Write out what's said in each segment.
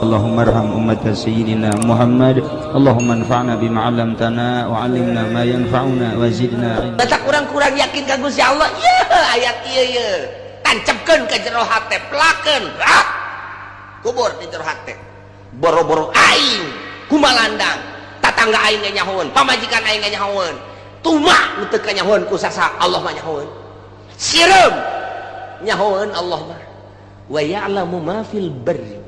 اللهم ارحم أمة سيدنا محمد. اللهم انفعنا بما علمتنا وعلمنا ما ينفعنا وزدنا علما. Batak kurang-kurang yakin ka Gusti Allah. Ye, ayat ieu ye. Tancapkeun ka jero hate, pelakeun. Ah! Kubur di jero hate. Boro-boro aing kumalandang. Tatangga aing ge nyahoeun, pamajikan aing ge nyahoeun. Tuma nu teu kanyahoeun ku sasa, Allah mah nyahoeun. Sireum nyahoeun Allah mah. Wa ya'lamu ma fil barri.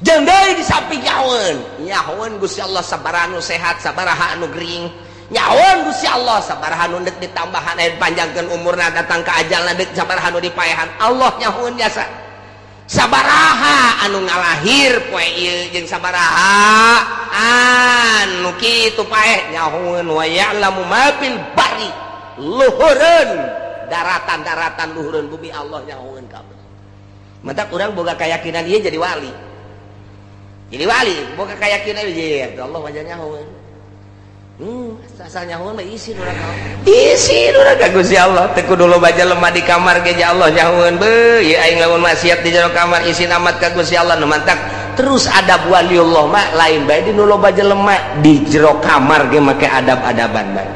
Jeung deui di samping nyahoeun, nyahoeun Gusti Allah sabaraha nu sehat, sabaraha anu gering. Nyahoeun Gusti Allah sabaraha nu deuk ditambahan aya panjangkeun umurna, datang ka ajalna deuk sabaraha nu dipaehan. Allah nyahoeun jasa. Sabaraha anu ngalahir poe ieu jeung sabaraha anu kitu paeh nyahoeun. Wa ya'lamu ma fil barri, luhureun daratan-daratan, luhureun bumi, Allah nyahoeun kabeh. Matak urang boga keyakinan ieu jadi wali. Jadi wali boga keyakinan ieu, Allah wajah nyahoeun. Asal nyahoeun mah isin urang ka. Isin urang ka Gusti Allah. Teu kudu loba jelema di kamar ge Allah nyahoeun. Beuh, ieu aing lamun maksiat di jero kamar isin amat ka Gusti Allah nu mantak. Terus adab waliullah mah lain bae di nu loba jelema, di jero kamar ge make adab-adaban bae.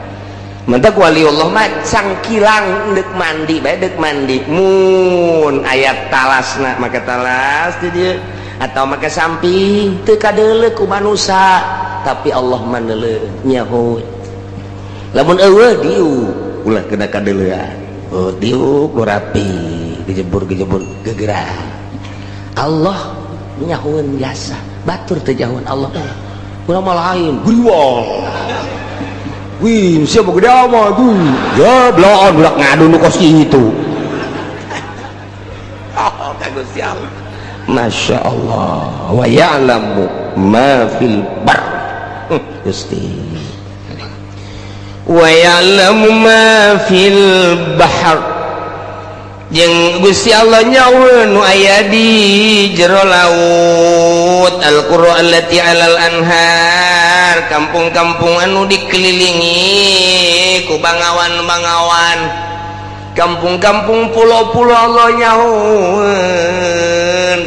Mantak waliullah mah cangkilang deuk mandi bae, deuk mandi mun aya talasna make talas di dieu atau make samping, teu kadeuleu ku manusa, tapi Allah mah neuleuh, nyaho. Lamun eueuh diuk, ulah kena kadeuleuan. Oh, diuk nu rapi, gejebur-gejebur gegerak. Allah nyahoeun jasa, batur teu nyahoeun Allah. Urang mah lain guriwal. Wih, siapa gede amat tuh? Ya, belaan budak ngadu nu kos kitu. Oh, ka Gusti Allah. Masya Allah. Wa ya'lamu ma fil bar. Gusti. Wa ya'lamu ma fil bahr. Jeung Gusti Allah nyahoeun nu aya di jero laut. Al-qura allati 'alal anhar, kampung-kampung anu dikelilingi ku bangawan-bangawan, kampung-kampung, pulau-pulau, Allah nyahoeun.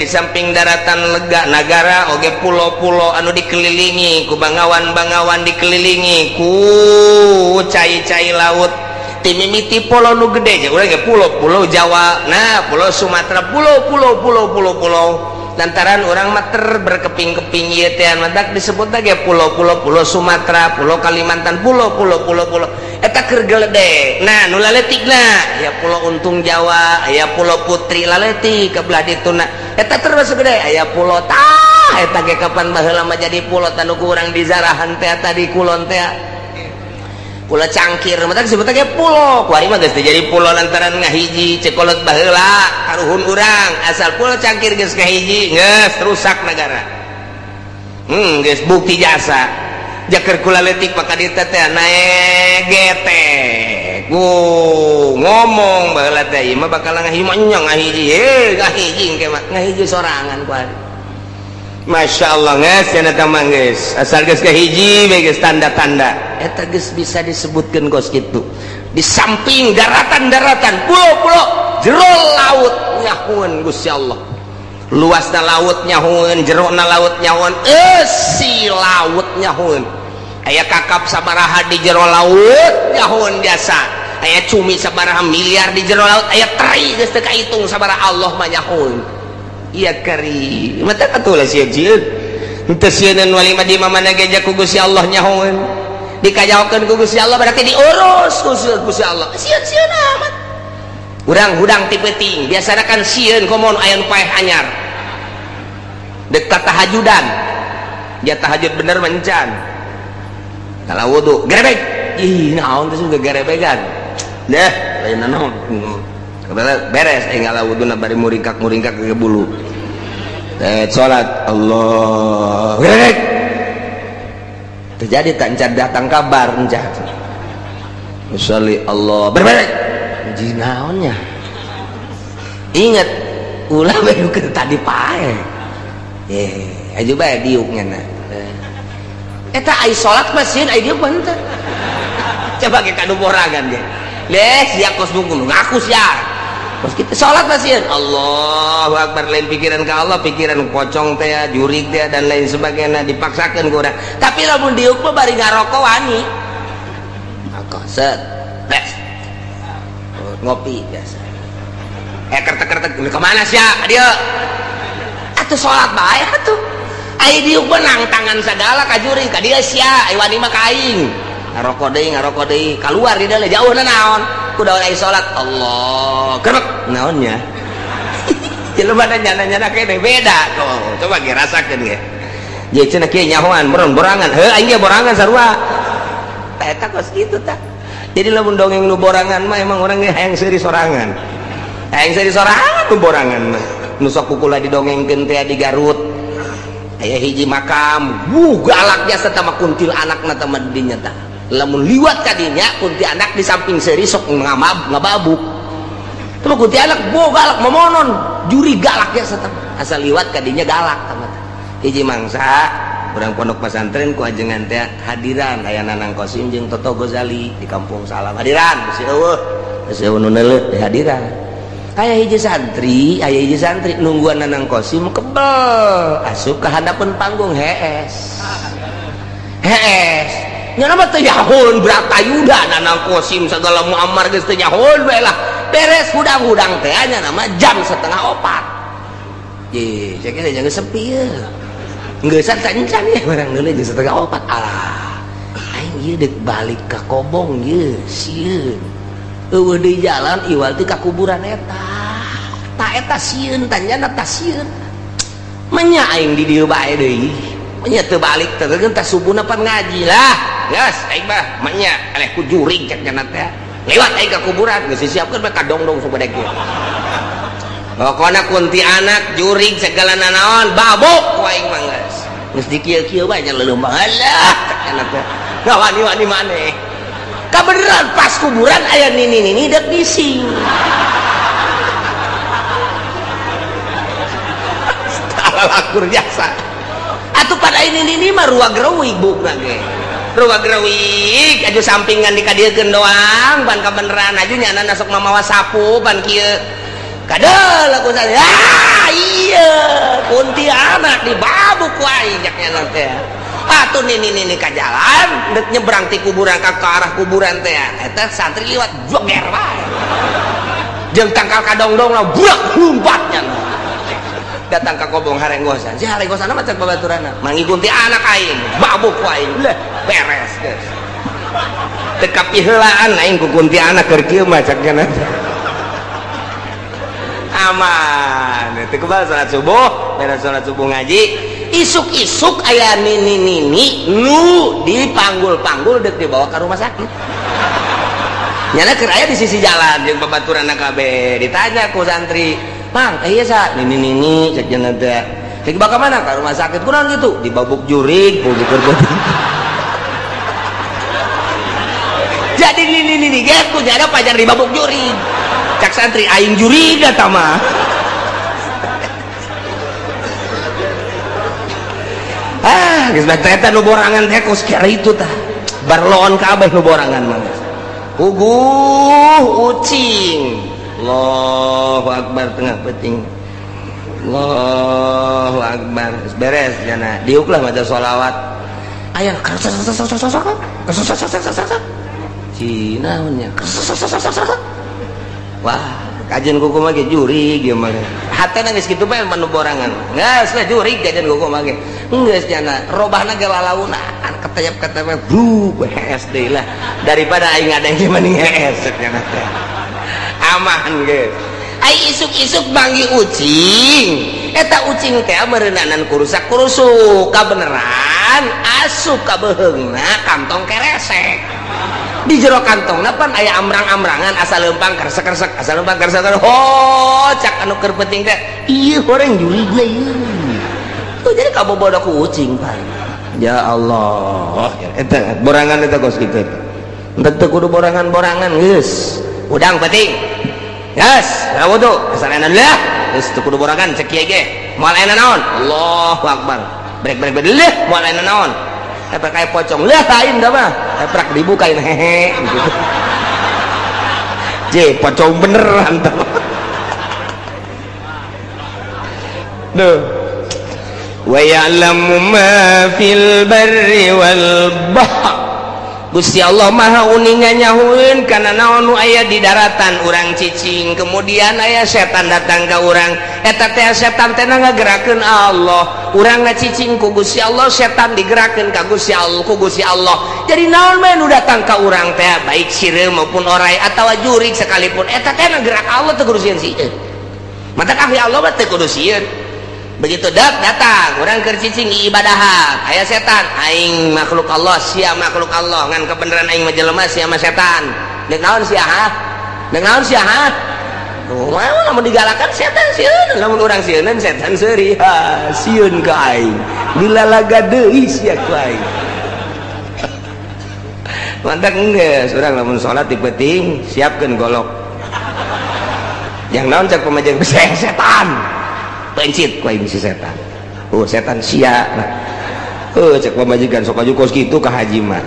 Di samping daratan lega nagara oge pulau-pulau anu dikelilingi ku bangawan-bangawan, dikelilingi ku cai-cai laut. Timimiti pulau nu gede urang ge pulau, Pulau Jawa, nah, Pulau Sumatera, pulau pulau pulau pulau pulau, lantaran urang mah ter berkeping-keping ieu teh, mantak disebut ge pulau-pulau, Pulau Sumatera, Pulau Kalimantan, pulau pulau pulau pulau eta keur gede. Nah, nu laletikna ya Pulau Untung Jawa, ya Pulau Putri, laletik ke belah dituna eta termasuk gede. Aya pulau tah eta ge kapan baheula mah jadi pulau tanu ku urang di zarahan teh tadi kulon teh, Pulau Cangkir, mata disebut ge pulau. Kuari mah geus jadi pulau lantaran ngahiji. Cekolot baheula karuhun urang, asal Pulau Cangkir geus ngahiji, geus rusak negara. Geus bukti jasa jaker kula leutik maka dieu teh naek getek. Wuh, ngomong baheula teh ieu mah bakal ngahiji mah nya ngahiji, ngahiji engke mah ngahiji sorangan kuari. Masya Allah, geus cenah eta mah geus asal geus kahiji we geus tanda-tanda eta geus bisa disebutkeun kos kitu. Di samping daratan-daratan, pulau-pulau, jero laut nyahoeun Gusti Allah. Luasna laut nyahoeun, jerona laut nyahoeun, eusi laut nyahoeun. Aya kakap sabaraha di jero laut nyahoeun jasa. Aya cumi sabaraha miliar di jero laut, aya teri geus teu kahitung sabaraha, Allah mah nyahoeun. Iya kari mata atuh lah sieun-sieun henteu sieuneun wali mah di mana ge ku Gusti Allah nyahoeun, dikajahokeun ku Gusti Allah, berarti diurus ku Gusti Allah. Sieun-sieun amat urang hudang ti peuting biasana kan sieun komo aya nu paeh anyar dek tahajudan. Dia tahajud bener mencan kalau wudu gerebek, ih, naon teh gerebegan deh, lain naon. Beres eh ngala wuduna bari muringkak-muringkak ke bulu eh salat, Allah gerebek terjadi tak encan datang kabar encan Usalli, Allah berbalik jinaonnya. Ingat ulah bae tadi pae eh aja bae diuknya. Nah, eta ai salat mah sieun, ai diuk mah henteu. Coba ge kanu borangan ge. Leh, sia kos bungkul ngaku sia. Terus kita sholat pasien Allahu Akbar, lain pikiran ke Allah, pikiran pocong teh, jurig teh, dan lain sebagainya, dipaksakan ku urang. Tapi lamun diuk mah bari ngarokok wani. Rokok set, bes. Ngopi biasa. Kertek-kertek kemana sih ya? Dia atuh sholat bae atuh. Ai diuk mah nangtangan sagala ka jurig, ka dieu sia, ai wani mah ka aing. Ngarokok deui, ngarokok deui, keluar di dalam jauh naon. Kudu ai salat Allah. Kerek naonnya? Jelema da nyana-nyana kene beda tuh. Coba ge rasakeun ge. Ye cenah kieu nyahoan borangan. Heuh aing ge borangan sarua. Eta kos kitu tah. Jadi lamun dongeng nu borangan mah emang urang ge hayang seuri sorangan. Hayang seuri sorangan nu borangan mah. Nu sok kukula didongengkeun teh di Garut. Aya hiji makam, wuh galak jasa tah mah kuntilanakna tah mah dinya tah. Lamun liwat kadinya kuntilanak di samping seuri sok ngababuk. Tah kuntilanak bo galak momonon, juri galak jasa tah. Asal liwat kadinya galak tah mah. Hiji mangsa urang pondok pesantren ku ajengan teh hadiran aya Nanang Kosim jeung Toto Gozali di Kampung Salam hadiran bisi eueuh, bisi eueuh nu neuleuh di hadiran. Aya hiji santri, aya hiji santri nungguan Nanang Kosim kebel asup ka handapeun panggung hees. Hees. Nya mah teu nyahoeun Bratayuda Nanang Kosim segala Muammar geus teu nyahoeun bae lah. Beres hudang-hudang teh nya nama jam 3:30. Ye, saya kira jangan sepi ya. Geus encan ya barang deui jam 3:30. Alah. Aing ieu deuk balik ka Kobong ieu sieun. Eueuh deui jalan iwal ti ka kuburan eta. Ta eta sieun tanyana ta sieun. Menya aing di dieu bae deui. Menya teu balik teh teh subuhna pan ngaji lah. Geus aing mah menya eleh ku jurig cek nya teh. Lewat aing ka kuburan geus disiapkeun bae kadongdong supaya kieu. Pokona kuntilanak jurig segala nanaon babuk ku aing mah geus. Geus dikieu-kieu bae nya leuleumang alah cek nya teh. Ngawani-wani maneh. Kabeneran pas kuburan aya nini-nini dek bising. Lakur jasa. Atuh pada ini nini mah ruag reuwig bukna ge. Ruag reuwig aju sampingan dikadiekeun doang ban kabeneran aju nyana sok mamawa sapu ban kieu. Kadel aku saya. Ah iya kuntilanak dibabuk ku aing cak nya teh. Atuh nini-nini ka jalan dek nyebrang ti kuburan ka arah kuburan teh. Eta santri liwat joger wae. Jeung tangkal kadongdong lah burak lompatnya. Datang ka Kobong harenggosan. Si harenggosan mah cek babaturanna. Mangi kuntilanak aing, babuk ku aing. Leh, beres geus. Teu kapiheulaan aing ku kuntilanak keur kieu mah cek nya. Aman. Teu kebal salat subuh, beres salat subuh ngaji. Isuk-isuk aya nini-nini nu dipanggul-panggul deuk dibawa ka rumah sakit. Nyana keur aya di sisi jalan jeung babaturanna kabeh. Ditanya ku santri, "Mang, iya sa nini-nini cek cenah teh. Cek dibawa ka mana? Ka rumah sakit." Kunaon kitu? Dibabuk jurig, keur beuteung. Jadi nini-nini ge ku nyana pajar dibabuk jurig. Cak santri aing jurig eta mah. Ah, geus bae eta nu borangan teh kos kira itu tah. Barloon kabeh nu borangan mah. Puguh ucing. Allahu Akbar tengah peuting. Allahu Akbar. Geus beres jana. Diuk lah maca sholawat. Aya cinaonnya. Wah, kajian kuku mah ge jurig ieu mah. Hatena geus kitu bae manu borangan. Geus lah jurig kajian kuku mah ge. Geus jana robahna ge lalaunan ketayap-ketayap bru hees deui lah. Daripada aing ngadeng mending hees cek nya teh. Aman geus. Ai isuk-isuk manggih ucing. Eta ucing teh meureunnanan kurusak-kurusuk kabeneran asup ka beuheungna kantong keresek. Di jero kantongna pan aya amrang-amrangan asal leumpang keresek-keresek asal leumpang keresek. Ho cak anu keur penting teh ieu horeng jurigna ieu. Tuh jadi kabobodo ku ucing pan. Ya Allah, eta borangan eta kos kitu. Teu kudu borangan-borangan geus. Udang penting. Geus, wudu asal enak lah. Geus teu kudu borangan cek kieu ge. Moal enak naon? Allahu Akbar. Brek-brek leuh moal enak naon? Eta kayak pocong lah lain dah mah. Eprak dibukain hehe gitu. Je pocong beneran tah. Duh, wa ya'lamu ma fil barri wal bahr. Gusti Allah Maha uninga, nyahueun kana naon nu aya di daratan. Urang cicing, kemudian aya setan datang ka urang, eta teh setan teh ngagerakeun Allah. Urang ngacicing ku Gusti Allah, setan digerakkeun ka Gusti Allah, ku Gusti Allah. Jadi naon bae nu datang ka urang teh, baik sireum maupun orai atawa jurig sekalipun, eta teh ngagerak Allah, teu kudu sieun sieun. Matak ahli Allah mah teu kudu sieun. Begitu dak datang, urang keur cicing ibadahan, aya setan, aing makhluk Allah, sia makhluk Allah, ngan kebenaran aing mah jelema, sia mah setan. Deuk naon sia, ha? Deuk naon sia, ha? Tuh, mau lamun digalakan setan sieun, lamun urang sieunan setan seuri, ha, sieun ka aing. Dilalaga deui sia ku aing. Mantak geus urang lamun salat di peuting siapkeun golok. Yang naon cek pamajikan, setan. Pencit ku aing si setan. Oh, setan sia. Oh, cek pamajikan sok aju kos kitu ka haji mah.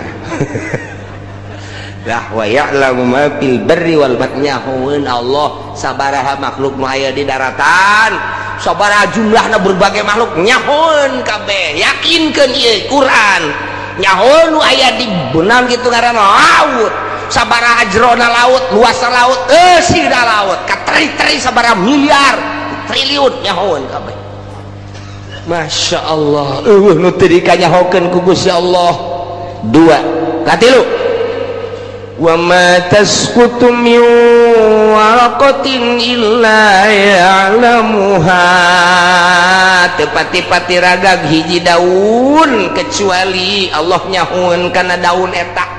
Lah, wa ya'lamu ma fil barri wal bahri, nyahoeun Allah sabaraha makhluk nu aya di daratan, sabaraha jumlahna berbagai makhluk nyahoeun kabeh. Yakinkeun ieu Quran. Nyahoeun nu aya di benang kitu ngaranna laut, sabaraha jerona laut, luasna laut, eusina laut, kateri-teri sabaraha miliar, triliun nyahoeun kabeh. Masya Allah, eueuh nu teu dikanyahokeun ku Gusti Allah. Dua, katilu, wa ma tasqutu min waraqatin illa ya'lamuha. Teu pati-pati ragag hiji daun kecuali Allah nyahoeun kana daun eta.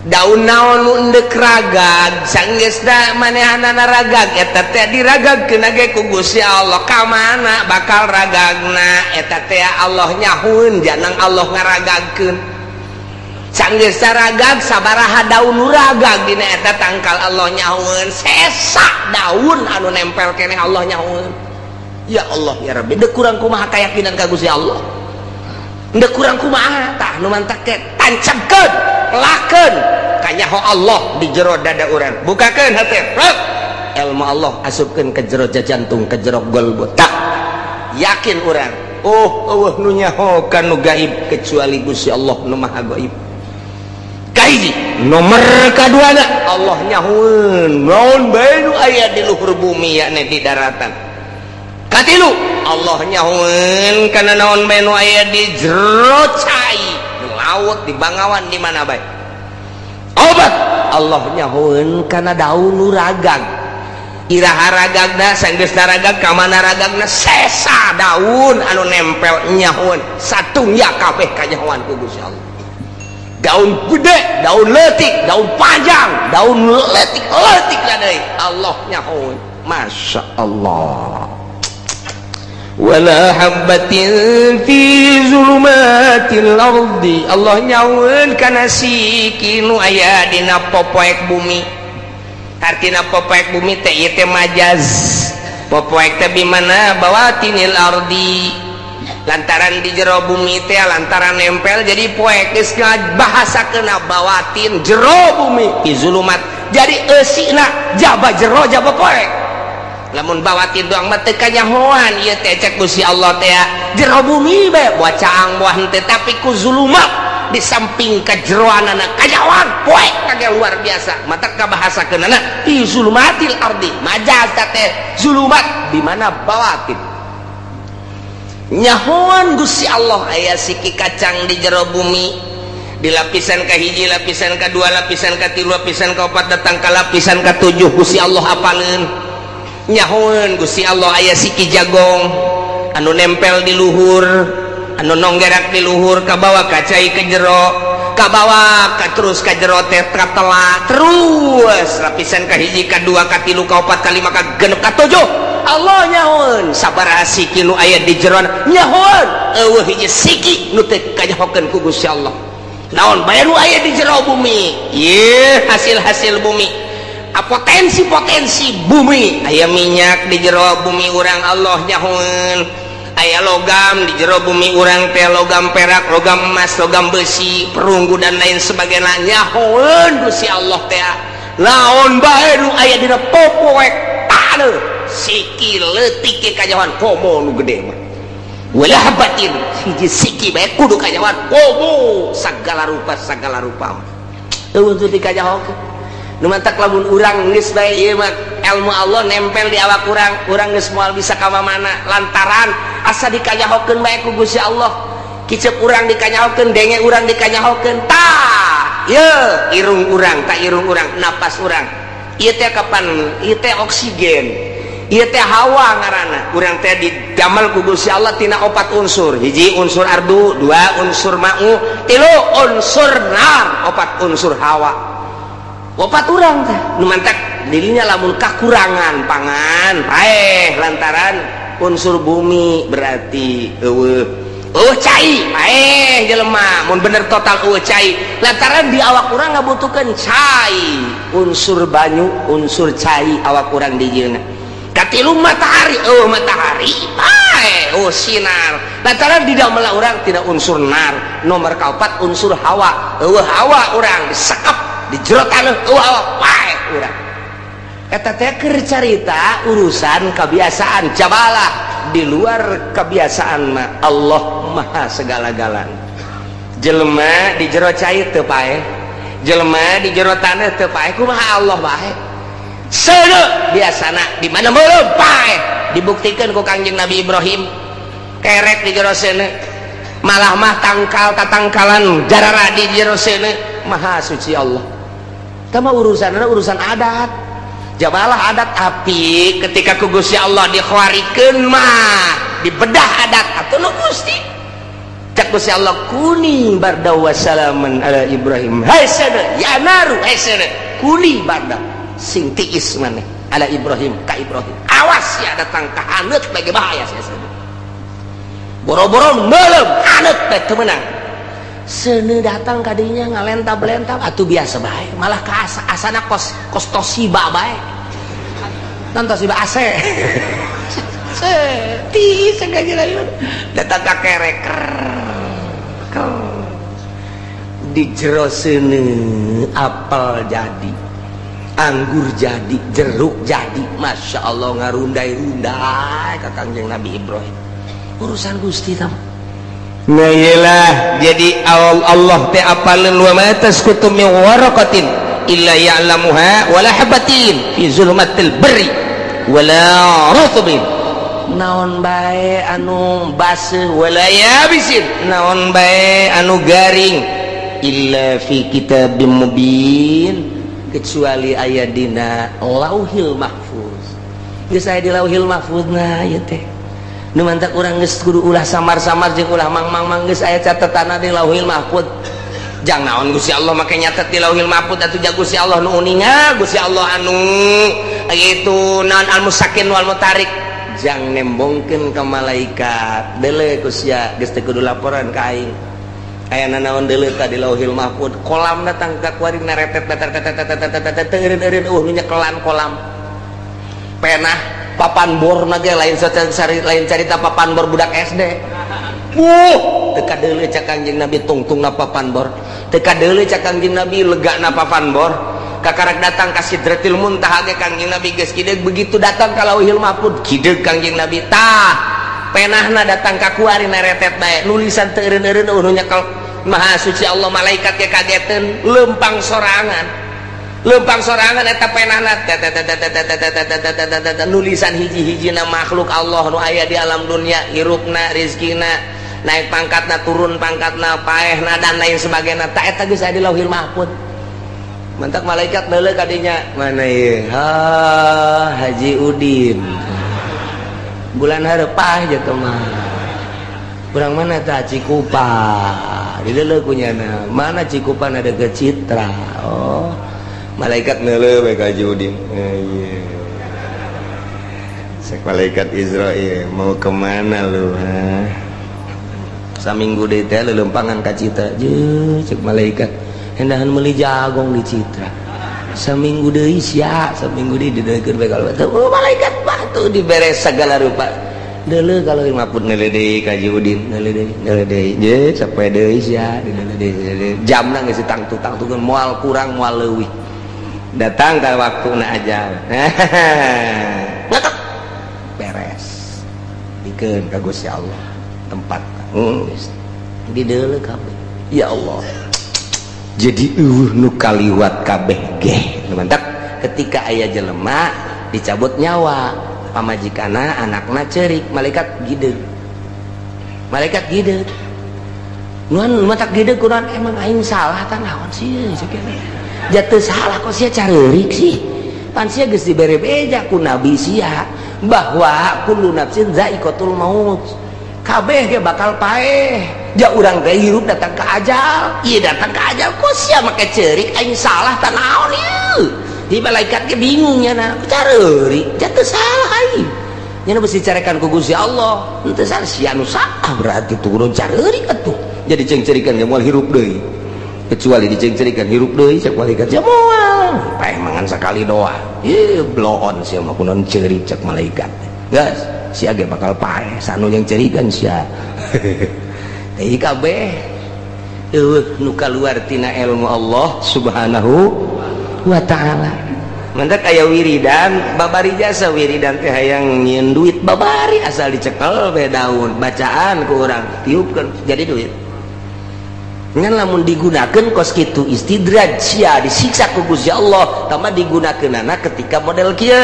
Daun naon nu endek ragag, sanggeusna manehanana ragag, eta teh diragagkeun ge ku Gusti Allah. Ka mana bakal ragagna eta teh Allah nyahoeun, janang Allah ngaragagkeun. Sanggeus ragag, sabaraha daun nu ragag dina eta tangkal Allah nyahoeun, sesa daun anu nempel keneh Allah nyahoeun. Ya Allah ya Rabbi, deuk kurang kumaha keyakinan ka Gusti Allah? Deuk kurang kumaha? Tah, nu mantak ke tancapkeun, lakeun kanyaho Allah di jero dada urang. Bukakeun hate, ilmu Allah asupkeun ke jero jantung, ke jero golbu. Tak yakin urang, oh, eueuh nu nyaho nu gaib kecuali Gusti Allah nu Maha Gaib. Kahiji. Nomor kaduana, Allah nyahoeun naon bae nu aya di luhur bumi, yakni di daratan. Katilu, Allah nyahoeun kana naon bae nu aya di jero cai, di laut, di bangawan, di mana bae. Opat, Allah nyahoeun kana daun nu ragag, iraha ragagna, sanggeusna ragag ka mana ragagna, sesa daun anu nempel nyahoeun. Satungya kabeh kanyahoan ku Gusti Allah. Daun gede, daun leutik, daun panjang, daun leutik leutik lah deui Allah nyahoeun. Masya Allah. Wala habbatin fi zulumatil ardi, Allah nyahoeun kana siki nu aya dina popoek bumi. Artina popoek bumi teh ieu teh majaz. Popoek teh bimana bawatinil ardi, lantaran di jero bumi teh, lantaran nempel jadi poek. Geus bahasakeun bawatin jero bumi, fi zulumat, jadi eusina jaba jero jaba poek. Lamun bawatin doang mah teu kanyahoan ieu teh. Cek Gusti Allah teh jero bumi bae, buah caang buah henteu, tapi ku zulumat di samping kejeroanana kanyahoan poek kage luar biasa. Mata kabahasakeunana fi zulumatil ardi, majaz teh zulumat di mana bawatin. Nyahoan Gusti Allah aya siki kacang di jero bumi, di lapisan kahiji, lapisan kedua, lapisan katilu, lapisan keempat, datang ke lapisan ketujuh, Gusti Allah apaleun. Nyahoan Gusti Allah aya siki jagong anu nempel di luhur, anu nonggerak di luhur, kabawa kacai ke jero, kabawa ka terus ka jero teh katela terus lapisan kahiji, kadua, katilu, kaopat, kalima, kagenep, katujuh. Allah nyahoan sabaraha siki nu aya di jeroan nyahoan. Eueuh hiji siki nu teu kanyahokeun ku Gusti Allah. Naon bae nu aya di jero bumi ieu, hasil-hasil bumi, potensi-potensi bumi, aya minyak di jero bumi urang Allah nyahoan, aya logam di jero bumi urang teh, logam perak, logam emas, logam besi, perunggu, dan lain sebagainya nyahoan Gusti Allah teh. Naon bae nu aya dina popoek taneuh. Siki leutik ge kanyahoan komo nu gede mah. Wala habatin, hiji siki bae kudu kanyahoan komo sagala rupa, sagala rupa eueuh teu dikanyahokeun. Nu mantak lamun urang geus bae ieu mah ilmu Allah nempel di awak urang, urang geus moal bisa ka mana lantaran asa dikanyahokeun bae ku Gusti Allah. Kicep urang dikanyahokeun, denge urang dikanyahokeun, tah ye irung urang, tah irung urang, napas urang ieu teh kapan ieu teh oksigen, ieu teh hawa ngaranna. Urang teh didamel ku Gusti Allah tina opat unsur: hiji unsur ardu, dua unsur ma'u, tilu unsur nar, opat unsur hawa. Opat urang teh. Nu mantak dirinya lamun kakurangan pangan paeh lantaran unsur bumi, berarti eueuh eueuh cai paeh jelema. Mun bener total eueuh cai lantaran di awak urang ngabutuhkeun cai, unsur banyu, unsur cai awak urang dijieunna. Katilu matahari, eueuh matahari paeh, eueuh sinar lantaran di dalam urang tidak unsur nar. Nomor kaopat unsur hawa, eueuh hawa urang disekep di jero taneuh, eueuh hawa paeh urang. Eta teh keur carita urusan kebiasaan jabalah. Di luar kebiasaan mah Allah maha segala-galana. Jelema di jero cai teu paeh, jelema di jero taneuh teu paeh, kumaha Allah bae? Seuneu biasana di mana meureum paeh. Dibuktikan ku Kangjeng Nabi Ibrahim, kerek di jero seuneu, malah mah tangkal tatangkalan jarara di jero seuneu. Maha suci Allah. Tama urusan urusan adat jabalah, adat api ketika ku Gusti Allah dikhawarikeun mah dibedah adat atuh nu Gusti. Cak Gusti Allah, "Kuni barda wa salaman ala Ibrahim." Hai seuneu ya naru, hai seuneu, kuni barda, sing tiis maneh, ala Ibrahim, ka Ibrahim. Awas ya datang ka haneut bagi bahaya sia seuneu. Boro-boro meuleum, haneut teh teu meunang. Seuneu datang kadinya ngalentab-lentab atuh biasa bae, malah ka asa, asana kos kos Toshiba bae. Non Toshiba AC. Tiis segala datang ka kerek di jero seuneu, apel jadi, anggur jadi, jeruk jadi, masya Allah, ngarundai-rundai ka Kangjeng Nabi Ibrahim. Urusan Gusti tam. Nah iyalah, jadi Allah teh apaleun, wa ma tasqutu min waraqatin illa ya'lamuha wala habatin fi zulmatil barri wala rutbin, naon bae anu baseuh, wala yabisin, naon bae anu garing, illa fi kitabim mubin, kecuali aya dina Lauhil Mahfuz. Geus aya di Lauhil Mahfuz. Nah ieu teh nu mantak urang geus kudu ulah samar-samar jeung ulah mang-mang-mang, geus aya catetanna di Lauhil Mahfuz. Jang naon Gusti Allah make nyatet di Lauhil Mahfuz atuh? Ja Gusti Allah nu uninga, Gusti Allah anu itu naon, al musakin wal mutarik, jang nembongkeun ka malaikat, deuleu ku sia, geus teu kudu laporan ka aing. Aya nanaon deuleu ka di Lauhil Mahfuz. Kolam datang ka kuari naretet tetet teu eureun-eureun, nu nyekelan kolam penah papan bor ge lain, lain carita papan bor budak SD. Wuh, teu kadeuleu cak Kangjeng Nabi tungtungna papan bor, teu kadeuleu cak Kangjeng Nabi legana papan bor. Kakarak datang ka Sidratil Muntaha ge Kangjeng Nabi geus kideug. Begitu datang ka Lauhil Mahfuz, kideug Kangjeng Nabi. Tah penahna datang ka kuari naretet bae, nulisan teu eureun-eureun, nu nyekel. Maha suci Allah, malaikat ge kageteun, lempang sorangan, lempang sorangan eta penahna, nulisan hiji-hijina makhluk Allah nu aya di alam dunia, hirupna, rizkina, naik pangkatna, turun pangkatna, paehna, dan lain sebagainya. Tak eta geus aya di Lauhil Mahfuz. Mantak malaikat neuleuh kadinya, mana ieu? Ha, Haji Udin bulan hareup gitu mah. Kurang mana tah? Cikupa dideuleu kunyana. Mana Cikupa? Ada ke Citra. Oh, malaikat neuleuh bae ka Haji Udin. Eh, iya. Sek malaikat Israel, "Mau kemana lu, ha?" Saminggu deui teh leuleumpangan ka Citra. Je, cek malaikat, hendahan meuli jagong di Citra. Saminggu deui sia, saminggu deui dideuleukeun bae. Kalau oh, malaikat batu dibere segala rupa. Deuleu kalau maput, neuleuh deui ka Haji Udin, neuleuh deui, neuleuh deui. Je, sapoe deui sia, dideuleuh deui. Jamna geus tangtu-tangtukeun, moal kurang moal leuwih. Datang ke waktu na aja. Ngetok. Dikeun ka Gusti Allah tempat di deuleu kabeh. Ya Allah, jadi eueuh nu kaliwat kabeh geh. Mantap ketika aya jelema dicabut nyawa pamajikana, anakna cerik, malaikat gideg, malaikat gideg. Nuan matak gideg kunaon? Emang aing salah tah naon sih? Jatuh salah kok sia careurik sih? Pan sia geus dibere beja ku nabi sia bahwa kullu nafsin zaiqatul maut, kabeh ge bakal paeh. Ja urang teh hirup datang ke ajal, ieu datang ke ajal kok sia make ceurik aing salah tah naon ieu? Di malaikat ge bingung nya, na careurik jatuh salah aing nya besi carekan ku Gusti Allah henteu salah sia nu salah, berarti turun careurik atuh. Jadi cengcerikan ge moal hirup deui, kecuali dicengcerikan hirup deui cek malaikat sia moal paeh mangan sakali doa ieu bloon sia mah kunaon ceurik cek malaikat. Geus sia ge bakal paeh sanu yang cerikan sia. Teh kabeh eueuh nu kaluar tina ilmu Allah Subhanahu wa taala. Mantak aya wiridan babari jasa wiridan teh hayang nyieun duit babari asal dicekel we daun bacaan ku urang tiupkeun jadi duit. Ngan lamun digunakeun kos kitu istidraj sia disiksa ku Gusti Allah. Tambah digunakeunana ketika model kieu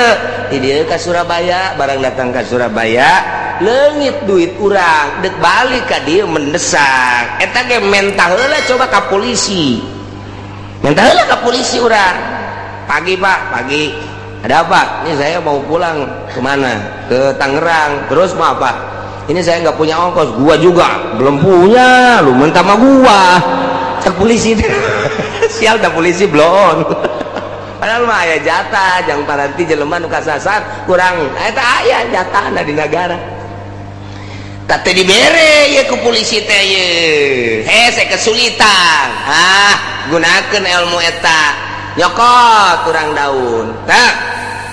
di dieu ka Surabaya, barang datang ka Surabaya leungit duit urang dek balik ka dieu mendesak eta ge mentah heula coba ka polisi, mentah heula ka polisi urang. Pagi Pak, pagi, ada apa? Ini saya mau pulang. Kemana? Ke Tangerang. Terus mau apa? Ini saya nggak punya ongkos. Gua juga belum punya, lu minta sama gua cek polisi. Sial dah polisi belum, padahal mah aya jatah jang paranti jelema nu kasasar kurang eta aya jatah di negara tak teu dibere ye ku polisi teh ye. Hese kesulitan, ah gunakeun ilmu eta nyokot kurang daun tak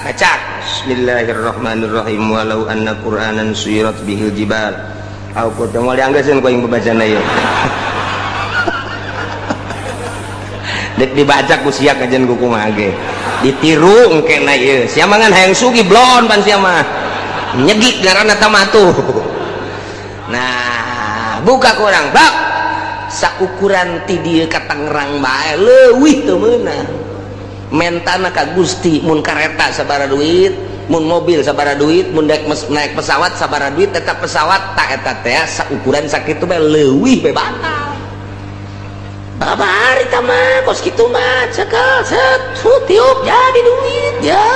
baca bismillahirrahmanirrahim walau anna qur'anan suyirat bihil jibal au kutu moal dianggeuskeun ku aing babacana ieu. Dek dibaca ku sia kajen ku kumaha ge ditiru engkena ieu sia mah ngan hayang sugih blon pan sia mah nyegik ngaranna tah mah tuh. Nah buka kurang bak saukuran ti dieu ka Tangerang bae leuwih teu meunang mentana ka Gusti mun kareta sabaraha duit, mun mobil sabaraha duit, mun naik pesawat sabaraha duit, eta pesawat tak eta teh saukuran sakitu bae leuwih bae batal. Babari tah mah kos kitu mah cekel set tiup jadi duit ya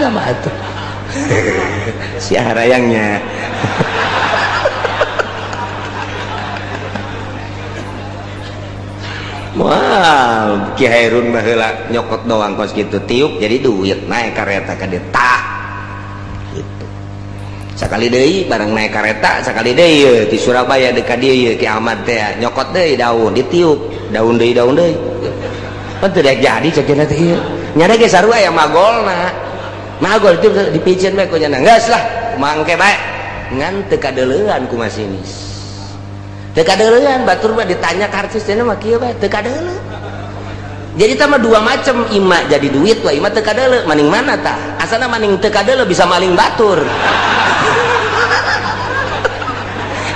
lama atuh. Si harayangnya. Wah, Ki Hairun baheula nyokot doang kos kitu tiup jadi duit naik kareta ka dieu tah gitu. Sakali deui barang naik kareta sakali deui ye di Surabaya deuk ka dieu ye Ki Ahmad teh nyokot deui daun ditiup daun deui daun deui. Pan teu daek jadi cek teh ieu. Nya ge sarua aya magolna. Magol itu dipicen bae ku nya geus lah mangke bae ngan teu kadeuleuan ku masinis. Teu kadeuleuan batur mah ditanya karcis cenah mah kieu bae teu kadeuleu. Jadi tah mah dua macam, ima jadi duit wa ima teu kadeuleu, maning mana tah? Asana maning teu kadeuleu bisa maling batur.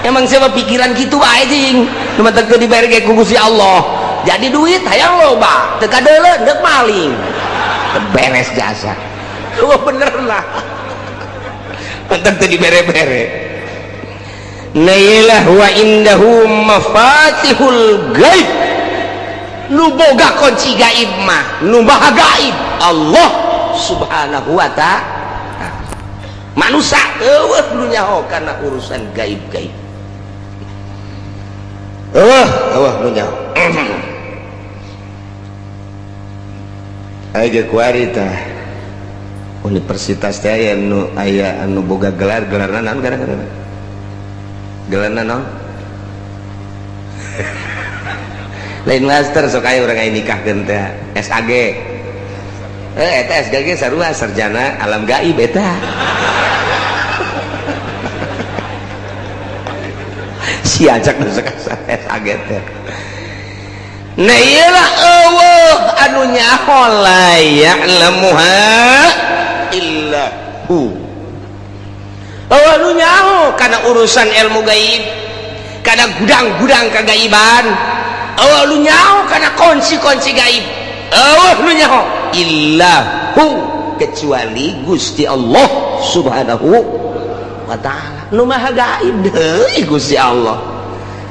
Emang siapa pikiran kitu wae jing. Nu mah teu dibere ge ku Gusti Allah. Jadi duit hayang loba, teu kadeuleu deuk maling. Beres jasa. Wah bener lah. Mantap teu dibere-bere. Nailah wa indahu mafatihul gaib. Nu boga kunci gaib mah, nu maha gaib Allah Subhanahu wa ta'ala. Manusia eueuh nu nyaho kana urusan gaib-gaib. Eueuh, eueuh nu nyaho. Aya ge kuari tah. Universitas teh aya nu aya anu boga gelar, gelarna naon gara-gara? Gelarna naon? Lain master sok aya urang aya nikahkeun teh SAG. Eta SAG sarua sarjana alam gaib eta. Si ajak nu sok SAG teh. Nah ieu lah eueuh anu nyaho la ya'lamuha illa hu. Eueuh nu nyaho kana urusan ilmu gaib, kana gudang-gudang kagaiban. Eueuh nu nyaho kana kunci-kunci gaib. Eueuh nu nyaho illahu, kecuali Gusti Allah Subhanahu wa Ta'ala. Nu maha gaib deui Gusti Allah.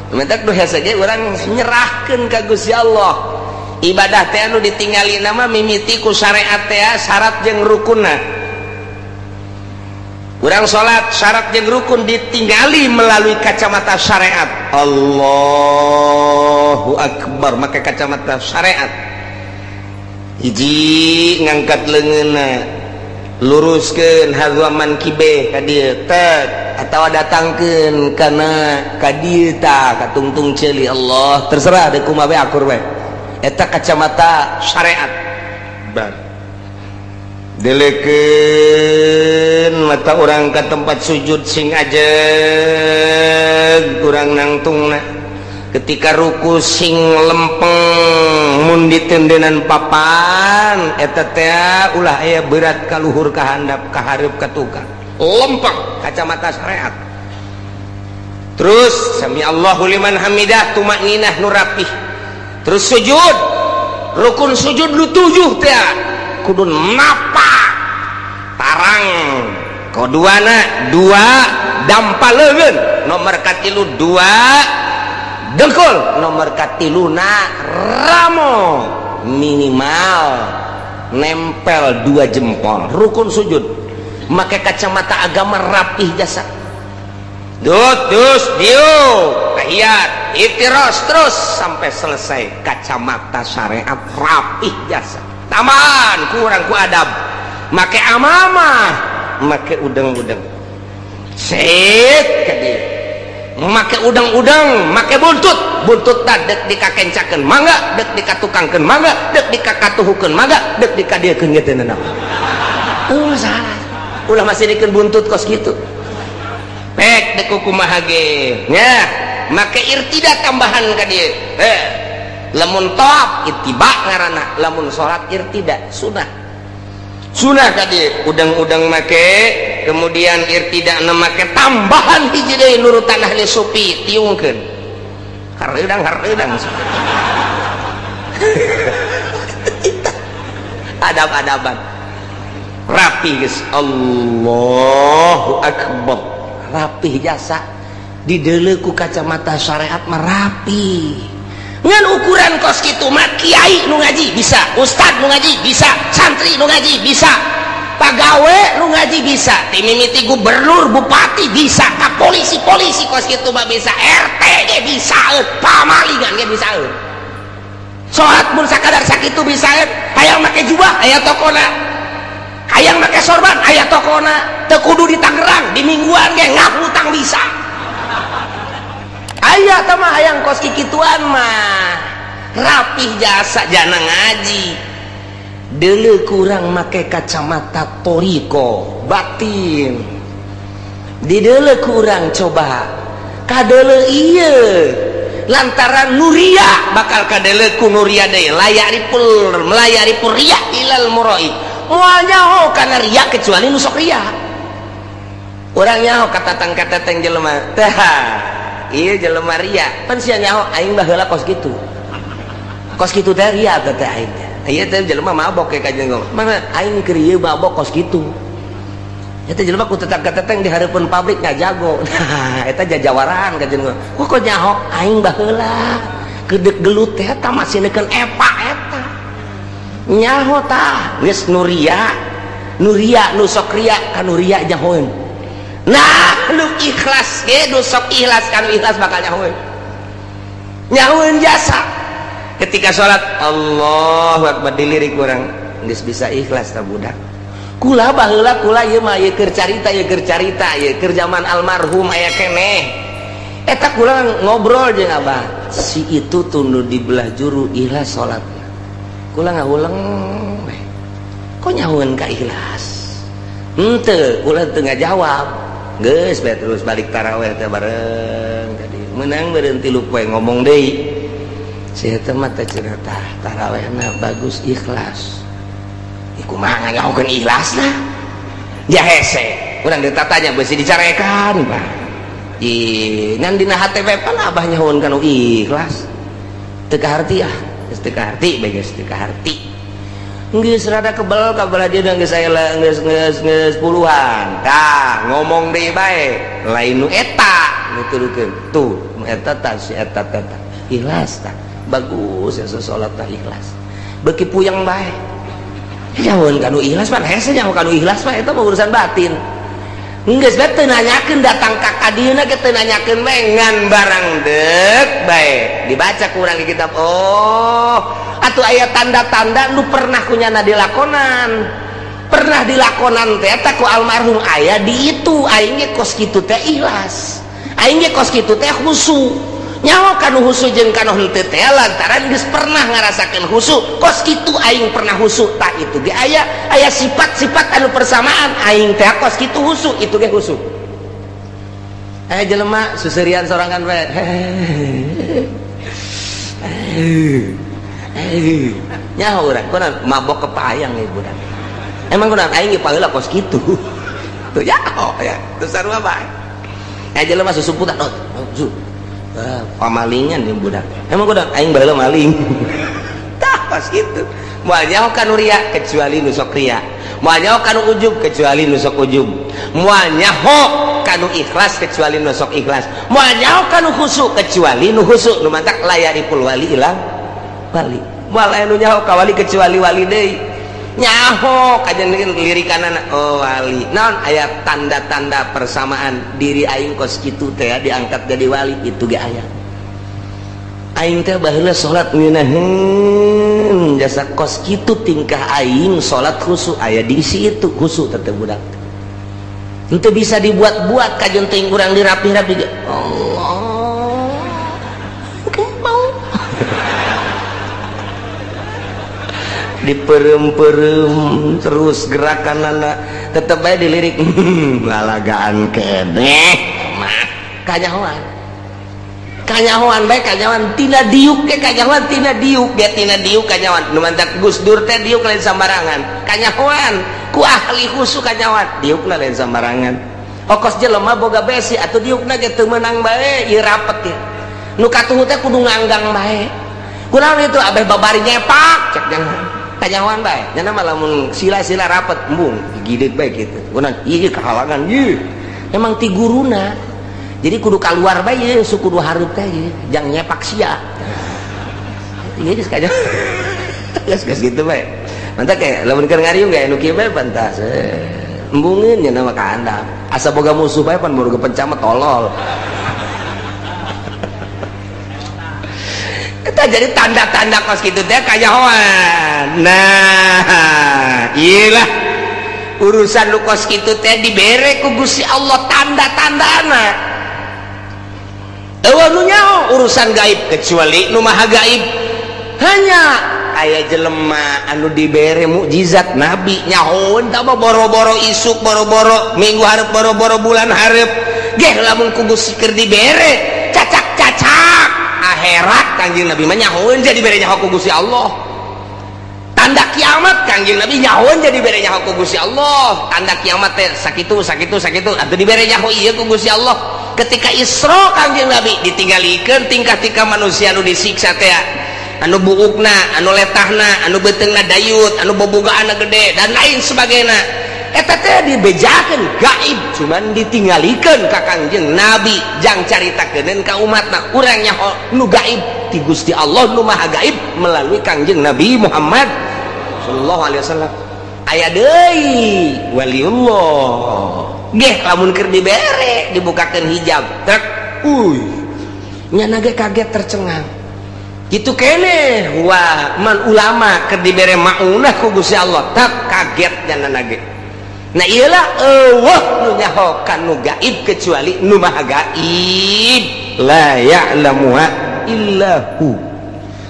Mentak nu hese ge urang nyerahkeun ka Gusti Allah. Ibadah teh anu ditingali nama mimiti ku syariat teh, syarat jeung rukunna. Urang salat, syarat jeung rukun ditinggali melalui kacamata syariat. Allahu Akbar, make kacamata syariat. Hiji, ngangkat leungeunna, luruskeun hadza mankibe ka dieu tek, atawa datangkeun kana ka dieu tah, ka tungtung ceuli. Allah, terserah deuk kumaha we, akur we. Eta kacamata syariat. Bar delekeun mata urang ke tempat sujud, sing ajeg kurang nangtungna. Ketika ruku sing lempeng, mun ditendenan papan eta teh ulah aya berat ka luhur, ka handap, ka hareup, ka tukang. Lempeng, kacamata syariat. Terus sami Allahu liman hamidah, tumakninah nu rapih. Terus sujud, rukun sujud lu tujuh teh kudu napa tarang koduana, dua dampa leungeun, nomor katilu dua dengkul, nomor katiluna ramo minimal nempel dua jempol. Rukun sujud make kacamata agama, rapih jasa. Dut dus diu tahiyat, iftiros, terus sampai selesai, kacamata syariat, rapih jasa. Taman kurang ku adab, make amamah, make udang-udang set ka dieu, make udang-udang, make buntut. Buntut dek dikakencakeun mangga, dek dikatukangkeun mangga, dek dikakatuhukeun mangga, dek dikadiekeun ge teu nanaon. Oh, salah, ulah masih dikeun buntut kos kitu. Pek dek kumaha ge nya, make irtida tambahan ka dieu. Eh, lamun tawaf ittiba ngaranna, lamun salat irtida sunah. Sunah ka dieu udang-udang make, kemudian irtida na make tambahan hiji deui, nurutan ahli sufi, tiungkeun hareudang hareudang. Adab-adaban rapi geus. Allahu Akbar, rapih jasa. Dideuleu ku kacamata syariat mah rapi. Ngan ukuran kos kitu mah kiai nu ngaji bisa, ustad nu ngaji bisa, santri nu ngaji bisa, pagawe nu ngaji bisa, ti mimiti gubernur, bupati bisa, ka polisi-polisi kos kitu mah bisa, RT ge bisa, pamalingan ge bisa. Salat mun sakadar sakitu bisa. Hayang make jubah aya tokona, hayang make sorban aya tokona. Teu kudu di Tangerang, di Mingguan ge ngahutang bisa aya tah mah. Hayang kos kikituan mah rapih jasa, jana ngaji. Deuleu kurang make kacamata toriko batin, dideuleu kurang coba kadeuleu ieu, lantaran nuria bakal kadeuleu ku nuria deui. Layak ripul melayari riya ilal muroi, moal nyaho kana ria kecuali nu sok ria. Urang nyaho katatang katatang jelema tah ieu jelema ria, pan sia nyaho aing baheula kos kitu, kos kitu teh ria teh aing teh. Ieu teh jelema mabok ka jeung mana aing keur ieu mabok kos kitu. Eta jelema ku tetang kateteng di hareupeun pabrik ngajago. Nah, eta jajawaraan ka jeung kok kok nyaho aing baheula kedek gelut teh eta masih neukeun epa eta nyaho tah geus nuria nuria. Nu sok ria ka nuria nyahoeun. Nah, lu ikhlas ge, nu sok ikhlas kan ikhlas bakal nyahoeun, nyahoeun jasa. Ketika sholat Allahu Akbar, dilirik urang geus bisa ikhlas ta budak. Kula baheula, kula ieu mah ieu keur carita, ieu keur carita, ieu keur zaman almarhum aya keneh. Eta kula ngobrol jeung abah si itu tuh nu di belah juru ikhlas salat. Kula ngahuleng, kok nyahoeun ka ikhlas henteu? Kula teu ngajawab geus bae. Terus balik taraweh teh bareng tadi menang meureun 3 poe ngomong deui si eta mah teh, cenah tah tarawehna bagus, ikhlas. Iku mah nganyahokeun ikhlas lah ya hese. Urang ditatanya besi dicarekan, Pak. Ih, ngan dina hate we pan abah nyahoan kanu ikhlas. Teu kaharti ah, geus teu kaharti bae, geus teu kaharti. Geus rada kebel ka belah dieu, geus aya geus geus geus puluhan. Tah, ngomong deui bae, lain nu eta nuturkeun. Tuh, nu eta tah si eta teh tah. Ikhlas tah. Bagus ya salat tah ikhlas. Beuki puyeng bae. Nyahoan kanu ikhlas pan hese, nyaho kanu ikhlas mah eta mah urusan batin. Geus bae teu nanyakeun, datang ka kadieuna ge teu nanyakeun bae, ngan barang deuk bae dibaca ku urang di kitab. Oh, atuh aya tanda-tanda nu pernah kunyana dilakonan. Pernah dilakonan teh eta ku almarhum aya di itu, aing ge kos kitu teh ikhlas. Aing ge kos kitu teh khusu. Nyaho kanu khusu jeung kanu henteu teh lantaran geus pernah ngarasakeun khusu. Kos kitu aing pernah khusu, tah itu ge aya aya sifat-sifat anu persamaan aing teh kos kitu khusu, itu ge khusu. Aya jelema susurian sorangan bae. Nyaho urang kunaon mabok kepayang ieu budak. Emang kunaon aing ge paheula kos kitu. Tuh nyaho ya, tuh sarua bae. Aya jelema susumputan, oh, zu. Pamalingan ieu budak. Emang kunaon aing baheula maling. Tah pas kitu. Moal nyaho kanu ria kecuali nu sok ria. Moal nyaho kanu ujub kecuali nu sok ujub. Moal nyaho kanu ikhlas kecuali nu sok ikhlas. Moal nyaho kanu khusu kecuali nu khusu. Nu mantak layaripul wali ilang wali. Moal aya nu nyaho ka wali kecuali wali deui. Nyaho kajen lirikanana, oh wali. Naon aya tanda-tanda persamaan diri aing kos kitu teh diangkat jadi wali, itu ge aya. Aing teh baheula salat ngeunaheun jasa kos kitu tingkah aing salat khusu aya di situ khusu teh budak. Henteu bisa dibuat-buat kajen teuing urang dirapih-rapih ge. Allah. Oke, mau. Diperem-perem terus gerakan anak tetep bae dilirik lalagaan keneh mah kanyahoan. Kanyahoan bae kanyahoan tina diuk ge kanyahoan tina diuk ge tina diuk kanyahoan. Nu mantak Gus Dur teh diuk lain sambarangan. Kanyahoan ku ahli khusu kanyahoan diukna lain sambarangan. Okos jelema boga besi atuh diukna ge teu meunang bae ieu rapet ye. Nu katuhu teh kudu nganggang bae. Kunaon itu abeh babari nyepak cek jangan. Kanyahoan bae. Nya mah lamun sila-sila rapet embung gigideg bae kitu. Kunaon ieu kahalangan ieu. Emang ti guruna. Jadi kudu kaluar bae ye, su kudu hareup teh ye, jang nyepak sia. Ieu geus kaja. Geus geus kitu bae. Mantap kayak lamun keur ngariung ge nu kieu bae pantas. Embungeun nya mah ka handap. Asa boga musuh bae pan boga pencamet tolol. Eta jadi tanda-tanda kos kitu teh kanyahoan. Nah, ieu lah urusan nu kos kitu teh dibere ku Gusti Allah tanda-tandana. Eueuh nu nyaho urusan gaib kecuali nu maha gaib. Hanya aya jelema anu dibere mukjizat nabi nyahoeun tah mah boro-boro isuk, boro-boro minggu hareup, boro-boro bulan hareup. Geh lamun ku Gusti keur dibere cacak-cacak akhirat Kangjeng Nabi mah nyahoeun jadi bere nyaho ku Gusti Allah. Tanda kiamat Kangjeng Nabi nyahoeun jadi bere nyaho ku Gusti Allah. Tanda kiamat teh sakitu sakitu sakitu atuh dibere nyaho ieu ku Gusti Allah. Ketika Isra Kangjeng Nabi ditinggalikeun tingkah-tingkah manusia anu disiksa teh, anu buukna, anu letahna, anu beuteungna dayut, anu bobogaanna gede dan lain sebagainya. Eta teh dibejakeun gaib cuman ditinggalikeun ka Kangjeng Nabi jang caritakeun ka umatna. Urang nyaho nu gaib ti Gusti Allah nu maha gaib melalui Kangjeng Nabi Muhammad sallallahu alaihi wasallam. Aya deui waliullah geh lamun keur dibere dibukakeun hijab trek uy nyana ge kaget tercengang kitu keneh. Wah man ulama keur dibere maunah ku Gusti Allah tak kaget nyana ge. Nah iyalah eueuh nu nyaho kanu gaib kecuali nu maha gaib. La ya'lamuha illa hu.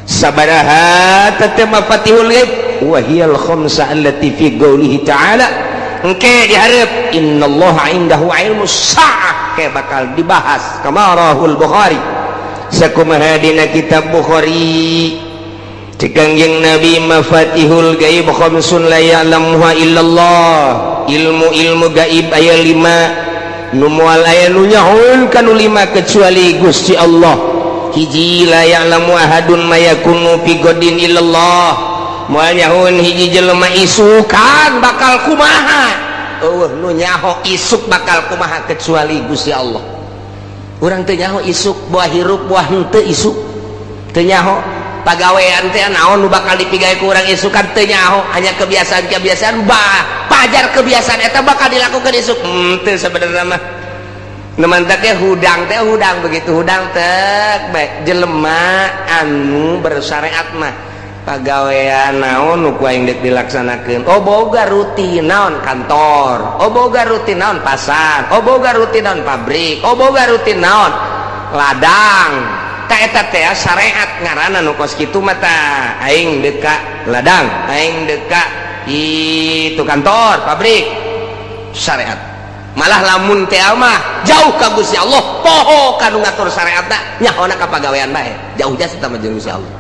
Sabaraha teteh mafatihul ghaib wa hiyal khamsa allati fi qoulihi ta'ala. Engke dihareup innallaha indahu ilmus saah ke bakal dibahas kamarahul Bukhari. Sakumaha dina kitab Bukhari Kangjeng Nabi mafatihul ghaib khamsun la ya'lamuha illallah. Ilmu-ilmu gaib aya lima, nu moal aya nu nyahoeun kanu lima kecuali Gusti Allah. Hiji, la ya'lamu ahadun ma yakunu fi ghadin illallah. Moal nyahoeun hiji jelema isukan bakal kumaha. Euweuh nu nyaho isuk bakal kumaha kecuali Gusti Allah. Urang teu nyaho isuk buah hirup buah henteu, isuk teu nyaho. Pagawean teh naon nu bakal dipigawe ku urang isukan teu nyaho, hanya kebiasaan-kebiasaan bah pajar kebiasaan eta bakal dilakukan isuk teu. Sebenarnya mah nu mantak hudang teh hudang, begitu hudang teh baik. Jelema anu bersyariat mah pagawean naon nu ku aing dek dilaksanakeun, oh boga rutin naon kantor, oh boga rutin naon pasar, oh boga rutin naon pabrik, oh boga rutin naon ladang. Ta eta teh syariat ngaranna. Nu kos kitu mah tah aing dek ka ladang, aing dek ka itu kantor, pabrik, syariat. Malah lamun teh mah jauh ka Gusti Allah, poho kanu ngatur syariatna, nyahona ka pagawean bae, jauh jasa sama jeung Gusti Allah.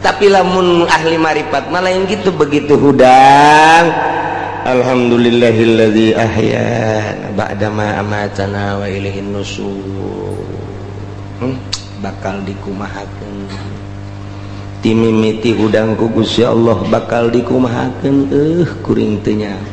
Tapi lamun ahli marifat malah yang gitu, begitu hudang, alhamdulillahilladzi ahya ba'dama amatana wa ilaihin nusur. Bakal dikumahakeun timimiti hudang ku Gusti Allah, bakal dikumahakeun, kuring teu nyaho.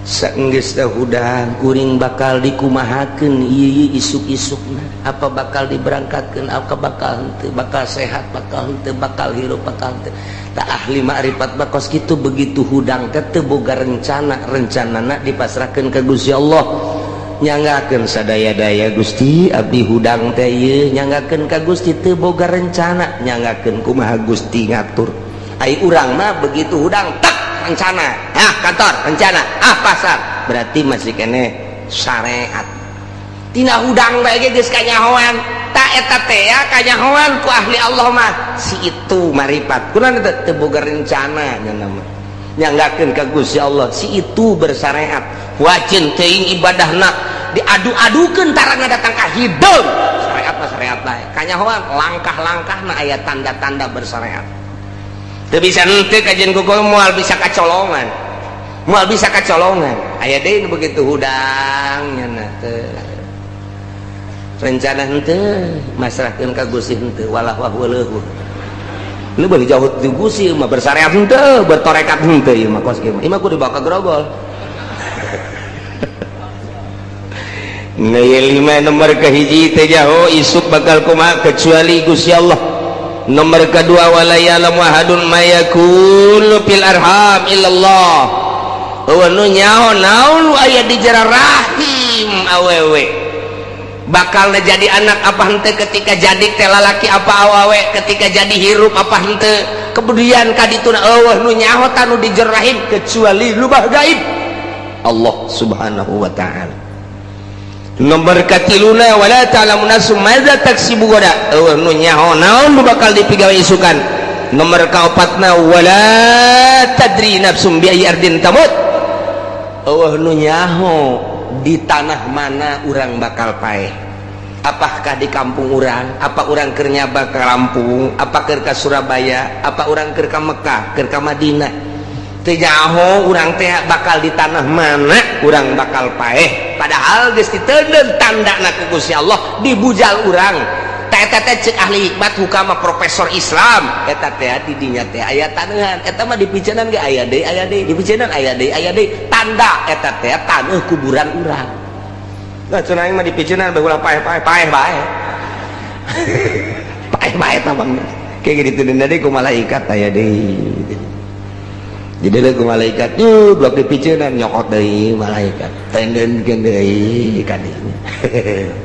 Saenggeus hudang kuring bakal dikumahakeun ieu isuk-isukna, apa bakal diberangkatkeun, apa bakal henteu, bakal sehat bakal henteu, bakal hirup bakal henteu. Tak ahli makrifat bakos kitu, begitu hudang teh teu boga rencana, rencanana dipasrahkeun ka Gusti Allah. Nyanggakeun sadaya-daya, Gusti, abdi hudang teh ieu nyanggakeun ka Gusti, teu boga rencana, nyanggakeun kumaha Gusti ngatur. Ai urang mah begitu hudang tak rencana, ah kantor rencana, ah pasar, berarti masih kene syariat. Tina hudang bae ge geus kanyahoan. Tak eta teh ya kanyahoan ku ahli Allah mah, si itu marifat. Kunaon teu teu boga rencana nya mah, nyanggakeun ka Gusti Allah. Si itu bersyariat, wajin teuing ibadahna diadu-adukeun tara ngadatang ka hideung. Syariat mah syariat bae, kanyahoan langkah-langkahna aya tanda-tanda bersyariat. Teu bisa henteu kajian kuku, moal bisa kacolongan, moal bisa kacolongan. Aya deui nu begitu hudang nya teu rencana henteu, masrahkeun ka Gusti henteu, walah wah leuheuh lu boleh jauh ti Gusti mah, bersyariat henteu, bertorekat henteu, ieu mah kos kieu mah, ieu mah kudu dibawa ka grogol. Nah, lima nomor kahiji, teu jaho isuk bakal kumaha kecuali Gusti Allah. Nomor kedua, wala ya'lamu ahadun ma yakunu fil arham illallah. Euweuh nu nyaho naon nu aya di jero rahim awewe, bakal jadi anak apa henteu, ketika jadi teh lalaki apa awewe, ketika jadi hirup apa henteu, kemudian kadituna euweuh nu nyaho tanu di jero rahim kecuali lubah gaib Allah Subhanahu wa ta'ala. Nomor katiluna, wala ta'lamu nafsum madza taksibu gada. Euweuh nu nyaho naon nu bakal dipigawe isukan. Nomor kaopatna, wala tadri nafsum bi ayyi ardin tamut. Euweuh nu nyaho di tanah mana urang bakal paeh, apakah di kampung urang, apa urang keur nyaba ke Lampung, apa keur ka Surabaya, apa urang keur ka Mekah, keur ka Madinah. Teu nyaho urang teh bakal di tanah mana urang bakal paeh, padahal geus diteundeun tandana ku Gusti Allah dibujal urang. Teh eta teh cek ahli hikmat hukama profesor Islam, eta teh di dinya teh aya taneuhan, eta mah dipicenan ge aya deui, aya deui dipicenan, aya deui, aya deui, tanda eta teh taneuh kuburan urang. Nah, cenah aing mah dipicenan bae ulah paeh-paeh, paeh bae, paeh bae tah bang, kayak gitu deui ku malaikat aya deui. Jadi ku malaikat yuh blok dipicenan, nyokot deui malaikat, tendenkeun deui ka dinya,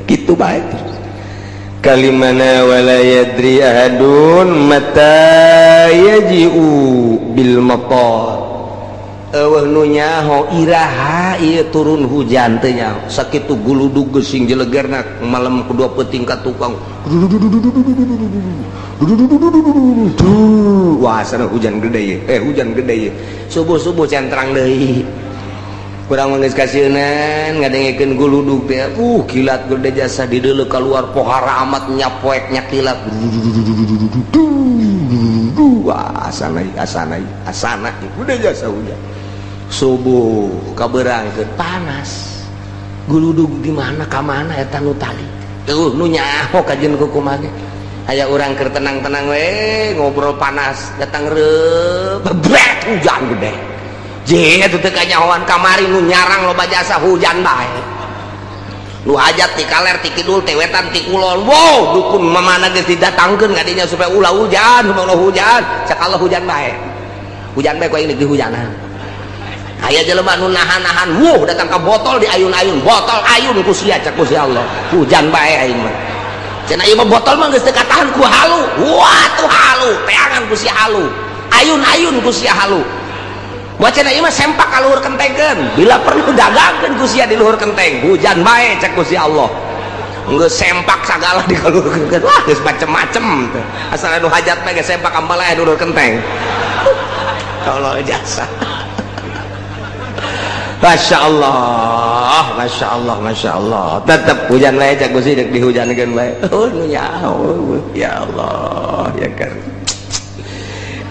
kitu bae terus. Kalimana, wala yadri ahadun mata yaji'u bil matar. Euweuh nu nyaho iraha ieu turun hujan, teu nyaho. Sakitu guludug geusing jelegerna malam kedua peuting ka tukang, wah sana hujan gede ye, hujan gede ye. Subuh-subuh centrang deui. Kurang mah geus kasieunan ngadengekeun guludug teh, kilat gede jasa dideuleu keluar pohara amat nyapoek nyakilat. Wah, asana asana asana gede jasa hujan. Subuh kabeurangkeun panas guludug di mana ka mana eta nu tadi tuh nu nyaho kajeun ku kumaha ge. Aya urang keur tenang-tenang we ngobrol panas datang reup bebret hujan gede je eta teu kanyahoan kamari nu nyarang loba jasa hujan bae nu hajat ti kaler ti kidul ti wetan ti kulon. Wow, dukun mamana geus didatangkeun ka dinya supaya ulah hujan, supaya ulah hujan. Cak Allah hujan bae, hujan bae ku aing di hujanan. Aya jelema nu nahan-nahan, wuh, datang ka botol di ayun-ayun, botol ayun ku sia. Cak ku si Allah hujan bae aing mah. Cenah ieu mah botol mah geus teu katahan ku halu. Wah, tuh halu teangan ku si halu, ayun-ayun ku sia halu. Buat cenah ieu mah sempak ka luhur kentengkeun, bila perlu dagangkeun ku sia di luhur kenteng, hujan bae cek ku si Allah. Geus sempak sagala di luhur kenteng, wah, geus macem-macem teh asal anu hajat mah geus sempak ambalaya di luhur kenteng. Kalau jasa. Masya Allah, Masya Allah, Masya Allah. Tetap hujan bae cek Gusti dek dihujankeun bae. Oh, nu nyaho. Ya Allah, ya kan.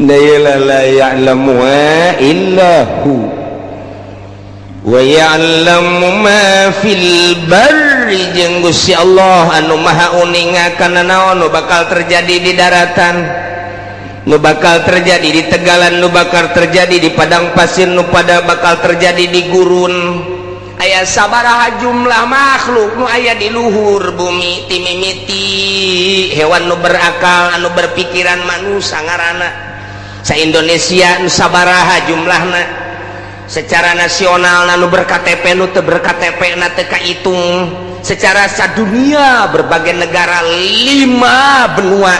La la ya'lamu illa hu wa ya'lamu ma fil barri, jeung Gusti Allah anu maha uninga kana naon nu bakal terjadi di daratan, nu bakal terjadi di tegalan, nu bakal terjadi di padang pasir, nu pada bakal terjadi di gurun. Aya sabaraha jumlah makhluk nu aya di luhur bumi, timimiti hewan nu berakal anu berpikiran manusia ngaranna, sa Indonesia nu sabaraha jumlahna, secara nasional nu ber-KTP, nu teu ber-KTP na teu kahitung, secara sadunia berbagai negara, lima benua,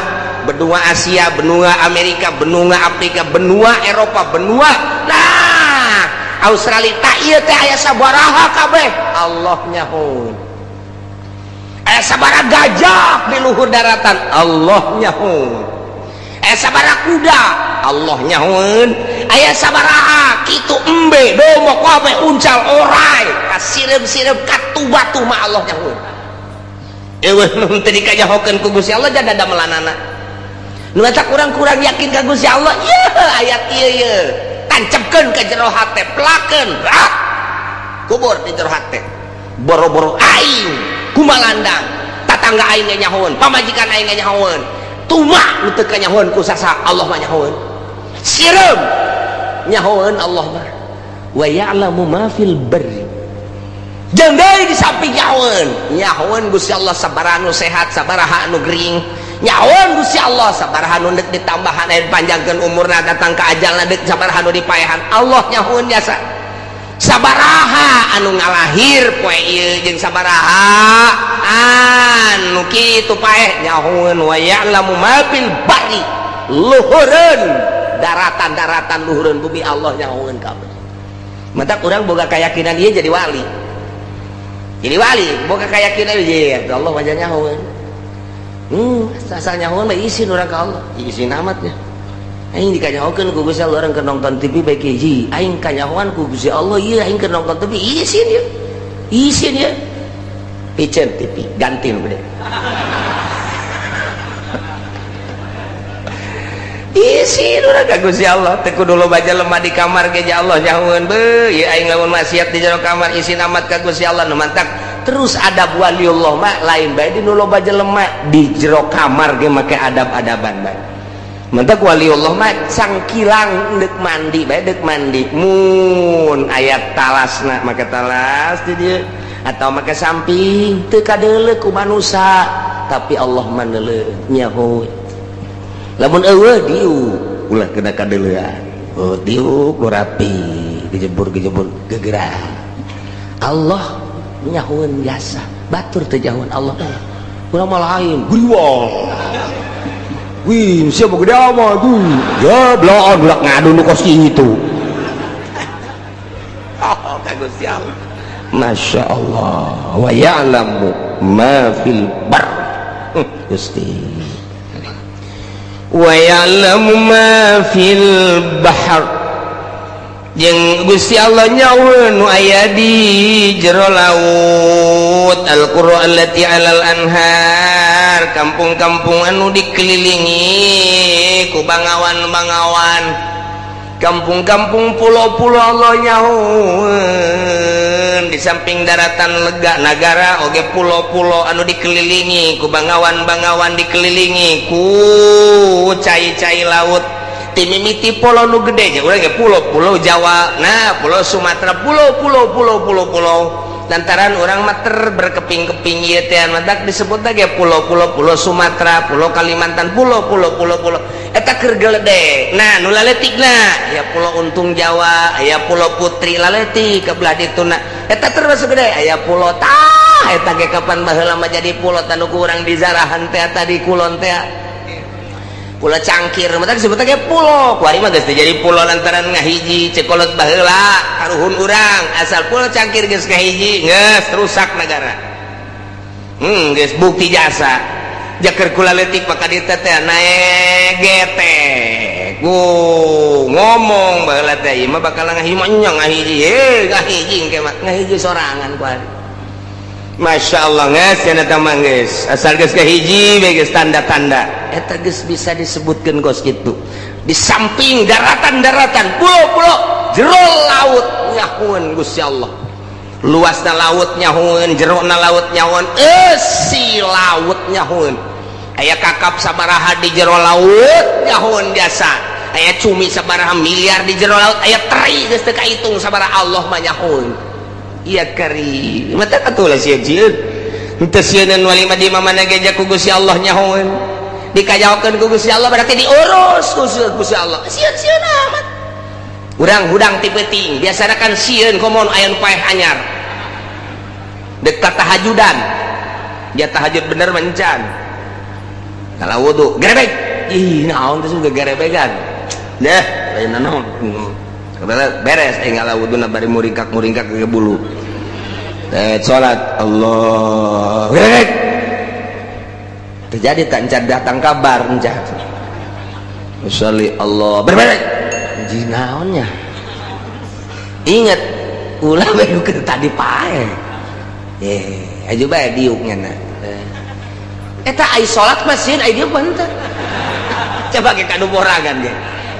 benua Asia, benua Amerika, benua Afrika, benua Eropa, benua nah Australia. Tak iya teh aya sabaraha kabeh Allah nyaho. Aya sabaraha gajah di luhur daratan Allah nyaho. Aya sabaraha kuda Allah nyahoeun. Aya sabaraha kitu embe domo kabeh uncal orai kasireum-sireum katu batu mah Allah nyahoeun. Eueuh nu teu dikanyahokeun ku Gusti Allah jada damelanana. Nu eta kurang-kurang yakin ka Gusti Allah. Ieu ayat ieu ieu tancapkeun ka jero hate, pelakeun ah kubur di jero hate. Boro-boro aing kumalandang, tatangga aing ge nyahoeun, pamajikan aing ge nyahoeun, tuma nu teu kanyahoeun ku sasa Allah mah nyahoeun, sireum nyahoeun Allah mah. Wa ya'lamu ma fil barri, jeung deui di samping nyahoeun, nyahoeun Gusti Allah sabaraha nu sehat, sabaraha nu gering, nyahoeun Gusti Allah sabaraha nu deuk ditambahan aya panjangkeun umurna datang ka ajalna deuk sabaraha nu dipaehan. Allah nyahoeun jasa sabaraha anu ngalahir poe ieu jeung sabaraha anu kitu paeh nyahoeun. Wa ya'lamu ma fil barri, luhureun daratan-daratan, luhureun bumi Allah nyahoeun kabeh. Matak urang boga keyakinan ieu jadi wali, jadi wali boga keyakinan ieu Allah wajah nyahoeun. Asal nyahoeun mah isin urang ka Allah, isin amatnya. Aing dikanyahokeun ku Gusti Allah urang keur nonton TV bae hiji, aing kanyahoan ku Gusti Allah ieu aing keur nonton TV isin ieu, isin ieu piceun TV ganti nu gede. Isin urang ka Gusti Allah teu kudu loba jelema di kamar ge Allah nyahoeun beuh ieu aing lamun maksiat di jero kamar isin amat ka Gusti Allah. Nu mantak terus adab waliullah mah lain bae di nu loba jelema, di jero kamar ge make adab-adaban bae. Mantak waliullah mah cangkilang deuk mandi bae, deuk mandi mun aya talasna make talas di dieu atau make samping teu kadeuleu ku manusa, tapi Allah mah neuleuh nyaho. Lamun eueuh diuk ulah kena kadeuleuan, oh diuk nu rapi gejebur-gejebur gegeran. Allah nyahoeun jasa batur teu jauhan Allah urang mah lain guriwang. Wih, siapa gede amat tuh? Ya, belaan bulak ngadu nu kos kitu. Oh, ka Gusti Allah. Masya Allah. Wa ya'lamu ma fil bar. Gusti. Wa ya'lamu ma fil bahr. Jeung Gusti Allah nyahoeun nu aya di jero laut. Al-Qur'an allati 'alal anhar, kampung-kampung anu dikelilingi ku bangawan-bangawan. Kampung-kampung, pulau-pulau Allah nyahoeun. Di samping daratan lega nagara oge pulau-pulau anu dikelilingi ku bangawan-bangawan, dikelilingi ku cai-cai laut. Ti mimiti pulau nu gede nya urang ge pulau-pulau Jawa, nah, pulau Sumatera, pulau-pulau, pulau-pulau, pulau, lantaran urang mah ter berkeping-keping ieu teh matak disebut ge pulau-pulau, pulau Sumatera, pulau Kalimantan, pulau-pulau, pulau-pulau eta keur geledek. Nah, nu laletikna aya pulau Untung Jawa, aya pulau Putri laletik ke belah dituna, eta termasuk gede. Aya pulau tah eta ge kapan baheula mah jadi pulau tanu ku urang di zarahan teh tadi kulon teh, pulau Cangkir, matak disebut ge pulau. Kuari mah geus jadi pulau lantaran ngahiji. Cek kolot baheula karuhun urang, asal pulau Cangkir geus ngahiji, geus rusak negara. Geus bukti jasa jaker kula leutik maka dieu teh naek getek. Ngomong baheula teh, ieu mah bakal ngahiji mah nya ngahiji, ngahiji engke mah ngahiji sorangan kuari. Masya Allah, geus cenah eta mah geus asal geus kahiji we geus tanda-tanda eta geus bisa disebutkeun kos kitu. Di samping daratan-daratan, pulau-pulau, jero laut nyahoeun Gusti Allah. Luasna laut nyahoeun, jerona laut nyahoeun, eusi laut nyahoeun. Aya kakap sabaraha di jero laut nyahoeun biasa, aya cumi sabaraha miliar di jero laut, aya teri geus teu kahitung sabaraha, Allah mah nyahoeun. Iya kari mata atuh lah sia jieun henteu sieun wali mah di mana ge ku Gusti Allah nyahoeun, dikajaokeun ku Gusti Allah, berarti diurus ku Gusti Allah. Sieun-sieun amat urang hudang ti peuting biasana kan sieun komo aya nu paeh anyar dek tahajudan, dia tahajud bener mencan kalau wudu gerebek, ih naon teh juga gerebegan deh lain naon. Beres eh ngala wuduna bari muringkak-muringkak ke bulu, salat, Allah gerebek terjadi tak encan datang kabar encan Sholli Allah berbeda jinaonnya. Ingat ulah bae tadi pae aja bae diuknya na eta ai salat mah sieun, ai diuk mah henteu. Coba ge kadu borangan ge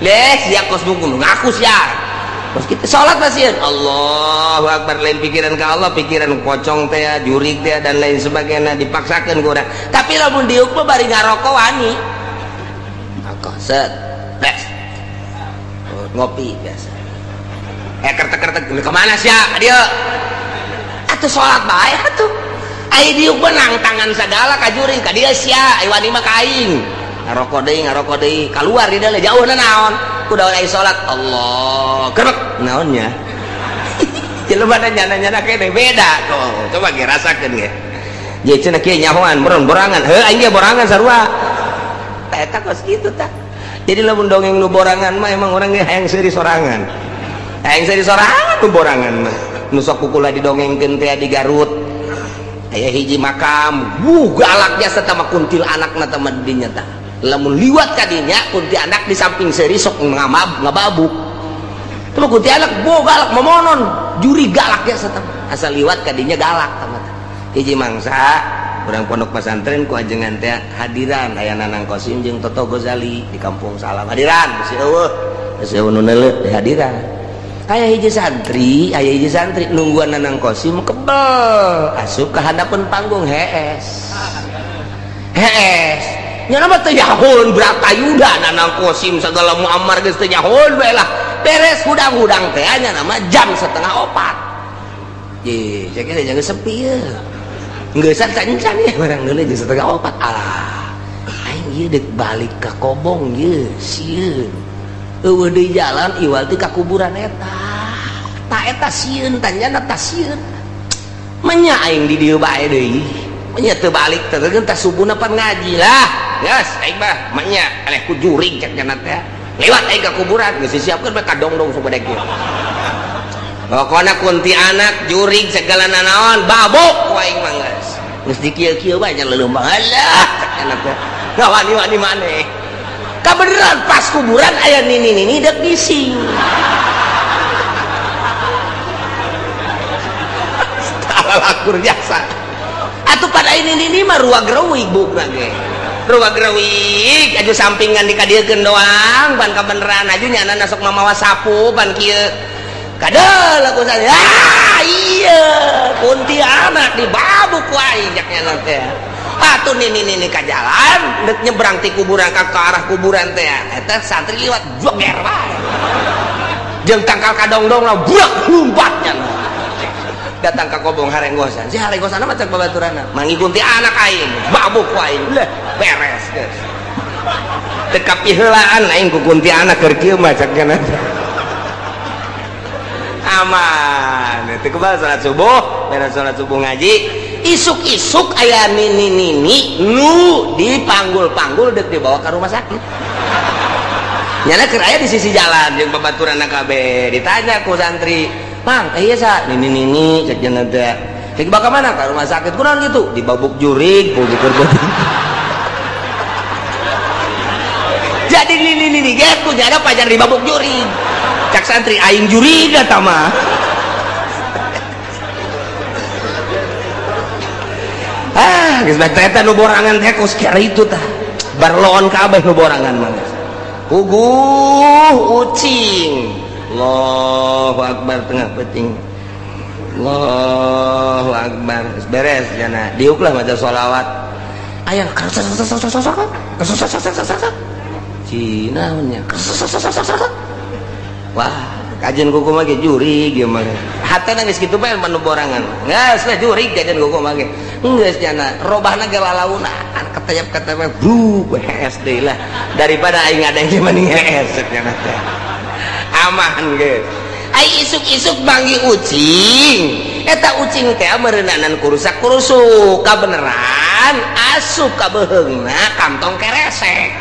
leh sia kos buku ngaku sia kos kita salat mah sieun, Allahu akbar, lain pikiran ka Allah, pikiran pocong teh, jurig teh, dan lain sebagainya dipaksakeun ku urang. Tapi lamun diuk mah bari ngarokok wani rokok set bes ngopi biasa, kertek-kertek kemana sih dia atuh salat bae atuh. Ai diuk menang tangan sagala ka jurig ka dia sia, ai wani mah ka aing ngarokok deui, ngarokok deui, keluar di dalam jauh naon kudu ai salat Allah kemek naonnya jelema nyana-nyana kene beda tuh. Coba ge rasakeun ge je cenah kieu nyahoan boron borangan heuh aing ge borangan sarua eta kos kitu tah. Jadi lamun dongeng nu borangan mah emang urang ge hayang seuri sorangan, hayang seuri sorangan nu borangan mah. Nu sok kukula didongengkeun teh di Garut aya hiji makam, wuh galak jasa tama kuntil anakna tama dinya tah. Lamun liwat kadinya kunti anak di samping seuri sok ngamab ngababuk. Tama kunti anak bo galak momonon juri galak jasa tama asal liwat kadinya galak tama. Hiji mangsa urang pondok pesantren ku ajengan teh hadiran aya Nanang Kosim jeung Toto Gozali di kampung Salam hadiran bisi eueuh bisi eueuh nu neuleuh di hadiran. Aya hiji santri nungguan Nanang Kosim kebel asup ka handapeun panggung hees hees nya mah teu nyahoeun Bratayuda Nanang Kosim sagala Muammar geus teu nyahoeun bae lah. Beres hudang-hudang teh nya nama jam 3:30 ye saya kira jangan sepi ya ngeusan cancan ya barang deuleu jam 3:30. Alah aing ieu deuk balik ka Kobong ieu sieun eueuh deui jalan iwal teh ka kuburan eta ta eta sieun tanyana ta sieun menya aing di dieu bae deui menya teu balik teh teh subuhna pan ngaji lah geus aing mah menya eleh ku jurig cek nya teh lewat aing ka kuburan geus disiapkeun bae kadongdong supaya kieu. Pokokna kunti anak jurig segala nanaon babuk ku aing mah geus geus dikieu-kieu bae nya leuleum alah cek nya teh ngawani-wani maneh kabeneran pas kuburan aya nini-nini dek gising. Lakur jasa atuh pada ini nini mah ruang gereuwig bukna ge. Ruwag rewig aju sampingan dikadiekeun doang pan kabeneran aju nyana sok mamawa sapu pan kieu. Kadel aku saya. Ah iya, kuntilanak dibabuk ku aing cak nyana teh. Atuh nini ka jalan deuk nyebrang ti kuburan ka arah kuburan teh. Eta santri liwat joger wae. Jeung tangkal kadongdong lah burak lumpat nyana. Datang ka kobong harenggosan. Si harenggosan mah cek babaturanna. Mangi kuntilanak aing, babuk ku aing. Leh, beres geus. Teu kapiheulaan aing ku kuntilanak keur kieu mah cek nya. Aman. Teu kebal salat subuh, beres salat subuh ngaji, isuk-isuk aya nini-nini nu dipanggul-panggul deuk dibawa ka rumah sakit. Nyana keur aya di sisi jalan jeung babaturanna kabeh. Ditanya ku santri, "Mang, iya sa nini-nini cek cenah teh. Cek dibawa ka mana? Ka rumah sakit." Kunaon kitu? Dibabuk jurig ku keur beuting. Jadi nini-nini ge ku nyana pajar dibabuk jurig. Cak santri aing jurig eta mah. Ah, geus bae eta nu borangan teh kos kitu tah. Barloon kabeh nu borangan mah. Puguh ucing. Allahu akbar tengah peuting. Allahu akbar. Beres jana. Diuklah maca sholawat. Aya Cina nya. Wah, kajian kuku mah ge jurig ieu mah. Hatena geus kitu bae manu borangan. Geus lah jurig kajian kuku mah ge. Geus jana robahna ge lalauna ketayap-ketayap bru hees deui lah. Daripada aing ngadeng mending hees jana teh. Aman geus. Ai isuk-isuk banggi ucing. Eta ucing teh meureunana kurusak-kurusuk kabeneran asup ka beuheungna kantong keresek.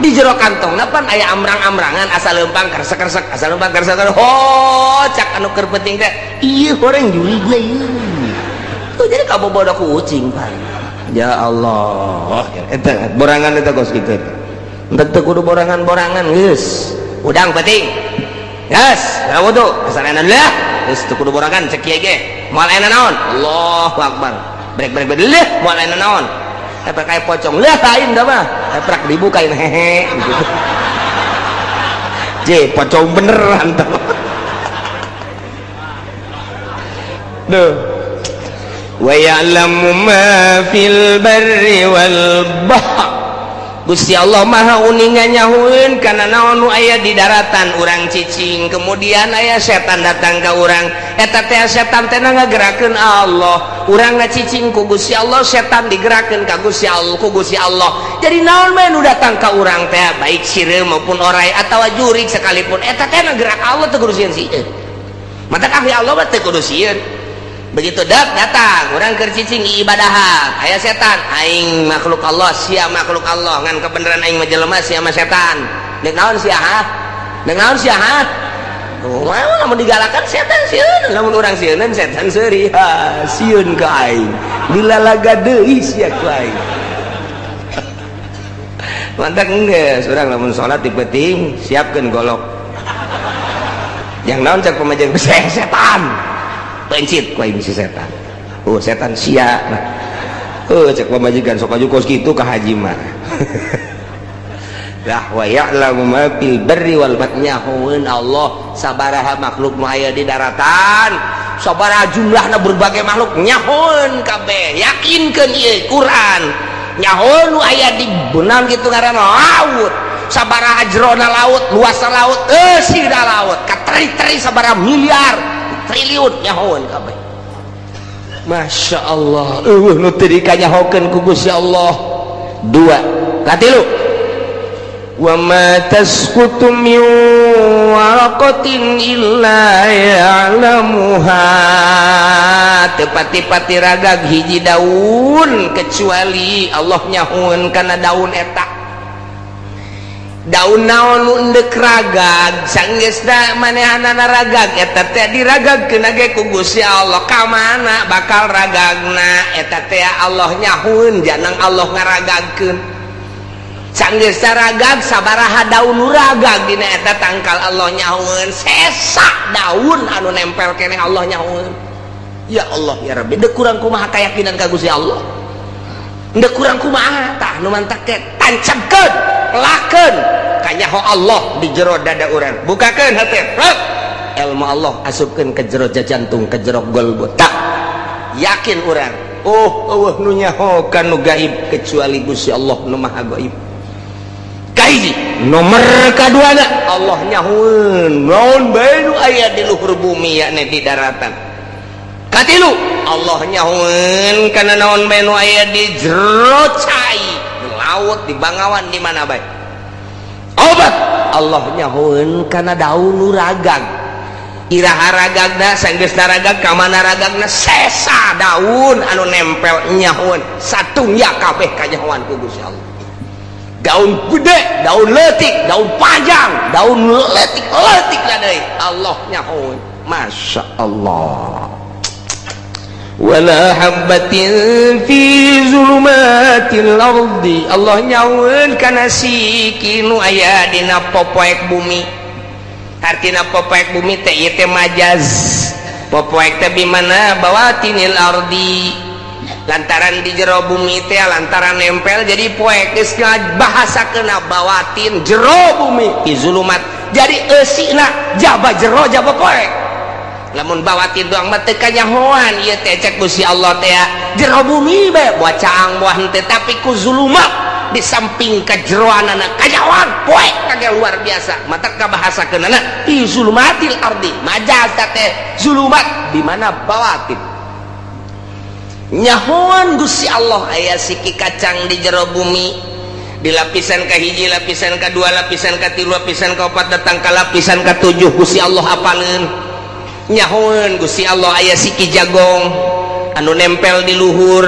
Di jero kantongna pan aya amrang-amrangan asal leumpang keresek-keresek asal leumpang keresek. Ho cak anu keur penting teh ieu horeng jurigna ieu. Tuh jadi kabobodo ku ucing pan. Ya Allah, eta borangan eta kos kitu. Teu kudu borangan-borangan geus. Udang penting. Geus, wudu, asal lah. Geus teu kudu borangan cek kieu ge. Moal aya naon? Allahu akbar. Brek-brek leuh moal aya naon? Eta kayak pocong lah lain dah mah eprak dibukain hehe gitu. Je pocong beneran tuh. Duh. Wa ya'lamu ma fil barri wal bahr. Gusti Allah Maha uninga nyahueun kana naon nu aya di daratan urang cicing, kemudian aya setan datang ka urang eta teh setan teh ngagerakeun Allah, urang ngacicing ku Gusti Allah, setan digerakeun ka Gusti Allah ku Gusti Allah. Jadi naon bae nu datang ka urang teh baik sireum maupun orai atawa jurig sekalipun eta teh ngagerak Allah teu kudu sieun sieun. Matak ahli Allah mah teu kudu sieun. Begitu dak datang urang keur cicing ibadahan aya setan, aing makhluk Allah sia makhluk Allah, ngan kebenaran aing mah jelema sia mah setan. Deuk naon sia ha? Deuk naon sia ha? Kumaha lamun digalakan setan sieun, lamun urang sieunan setan seuri, ha sieun ka aing. Dilalaga deui sia ku aing. Mantak geus urang lamun salat di peuting siapkeun golok. Yang naon cak pamajikan setan. Pencit ku aing si setan. Oh setan sia. Oh cek pamajikan sok aju kos kitu ka haji mah. Lah wa ya'lamu ma fil barri wal bahri, nyahoeun Allah sabaraha makhluk nu aya di daratan, sabaraha jumlahna berbagai makhluk nyahoeun kabeh. Yakinkeun ieu Quran. Nyahoeun nu aya di benang kitu ngaranna laut. Sabaraha jerona laut, luasna laut, eusina laut, kateri-teri sabaraha miliar triliun nyahoeun kabeh. Masya Allah, eueuh nu teu dikanyahokeun ku Gusti Allah. Dua, katilu. Wa ma tasqutu min waraqatin illa ya'lamuha. Teu pati-pati ragag hiji daun kecuali Allah nyahoeun kana daun eta. Daun naon nu endek ragag sanggeusna manehanana ragag eta teh diragagkeun ge ku Gusti Allah. Ka mana bakal ragagna eta teh Allah nyahueun, janang Allah ngaragagkeun. Sanggeusna ragag sabaraha daun nu ragag dina eta tangkal Allah nyahueun, sesa daun anu nempel keneh Allah nyahueun. Ya Allah ya Rabbi, deuk kurang kumaha kayakinan ka Gusti Allah, deuk kurang kumaha tah. Tah, nu mantak teh tancapkeun, lakeun kanyaho Allah di jero dada urang. Bukakeun hate. Rek. Ilmu Allah asupkeun ke jero jantung, ke jero golbu. Tak yakin urang. Oh, euweuh nu nyaho ka nu gaib kecuali Gusti Allah nu Maha Gaib. Kahiji, nomor kaduana, Allah nyahoeun naon bae nu aya di luhur bumi, yakni di daratan. Katilu, Allah nyahoeun kana naon bae nu aya di jero cai, di laut, di bangawan, di mana bae. Opat, Allah nyahoeun kana daun nu ragag. Iraha ragagna, sanggeus ragag ka mana ragagna, sesa daun anu nempel nyahoeun, satungya kabeh kanyahoan ku Gusti Allah. Daun gede, daun leutik, daun panjang, daun leutik leutik deui, Allah nyahoeun. Masya Allah. Wala habbatin fi zulumatil ardi, Allah nyahoeun kana siki nu aya dina popoek bumi. Artina popoek bumi teh ieu teh majaz. Popoek teh bimana bawatinil ardi, lantaran di jero bumi teh, lantaran nempel jadi poek, geus bahasakeun bawatin jero bumi, fi zulumat, jadi eusina jaba jero jaba poek. Lamun bawatin doang mah teu kanyahoan ieu teh. Cek Gusti Allah teh jero bumi bae, buah caang, buah henteu, tapi ku zulumat di samping kejeroanana kanyahoan poek kage luar biasa. Mata kabahasakeunana fi zulumatil ardi, majaz teh zulumat di mana bawatin. Nyahoan Gusti Allah aya siki kacang di jero bumi, di lapisan kahiji, lapisan kedua, lapisan katilu, lapisan keempat, datang ke lapisan ketujuh, Gusti Allah apaleun. Nyahoan Gusti Allah aya siki jagong anu nempel di luhur,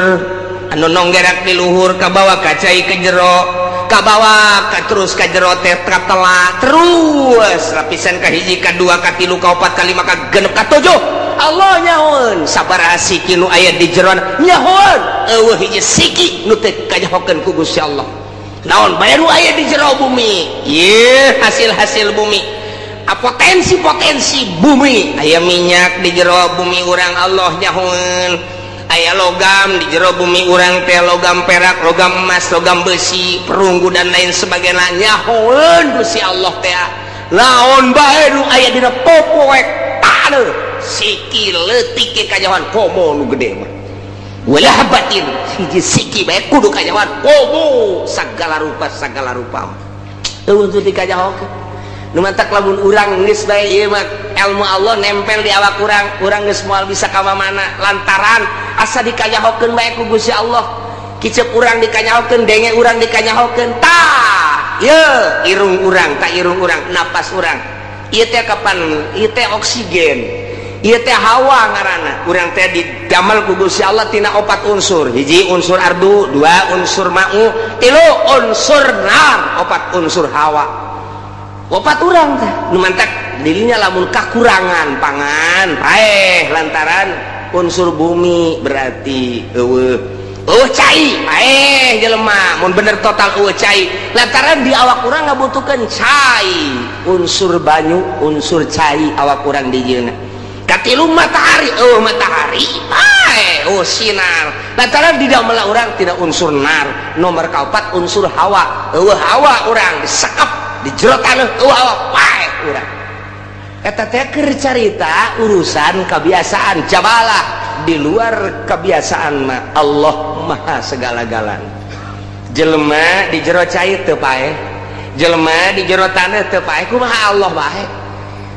anu nonggerak di luhur, kabawa ka cai ke jero, kabawa ka terus ka jero teh katela terus lapisan kahiji, kadua, katilu, kaopat, kalima, kagenep, katujuh. Allah nyahoan sabaraha siki nu aya di jero, nyahoan euweuh hiji siki nu teu kanyahokeun ku Gusti Allah. Naon bae nu aya di jero bumi ieu, hasil-hasil bumi, potensi-potensi bumi, aya minyak di jero bumi urang, Allah nyahoan aya logam di jero bumi urang teh, logam perak, logam emas, logam besi, perunggu, dan lain sebagainya. Nyahoan Gusti Allah teh naon bae nu aya dina popoek taneuh, siki leutik ge kanyahoan, komo nu gede mah. Wala habbatin, hiji siki bae kudu kanyahoan, komo sagala rupa, sagala rupa euweuh teu dikanyahokeun. Nu mantak lamun urang geus bae ieu mah ilmu Allah nempel di awak urang, urang geus moal bisa ka mana, lantaran asa dikanyahokeun bae ku Gusti Allah. Kicep urang dikanyahokeun, denge urang dikanyahokeun, tah ye irung urang, tah irung urang, napas urang ieu teh kapan, ieu teh oksigen, ieu teh hawa ngaranna. Urang teh didamel ku Gusti Allah tina opat unsur: hiji unsur ardu, dua unsur ma'u, tilu unsur nar, opat unsur hawa. Opat urang teh. Nu mantak dirinya lamun kakurangan pangan paeh lantaran unsur bumi, berarti euweuh euweuh cai, paeh jelema mun bener total euweuh cai, lantaran di awak urang ngabutuhkeun cai, unsur banyu, unsur cai awak urang dijieunna. Katilu matahari, euweuh matahari paeh, euweuh sinar, lantaran di dalam urang tidak unsur nar. Nomor kaopat unsur hawa, euweuh hawa urang disekep di jero taneuh, euweuh hawa, paeh urang. Eta teh keur carita urusan kebiasaan jabalah. Di luar kebiasaan mah Allah Maha segala-galana. Jelema di jero cai teu paeh, jelema di jero taneuh teu paeh, kumaha Allah bae?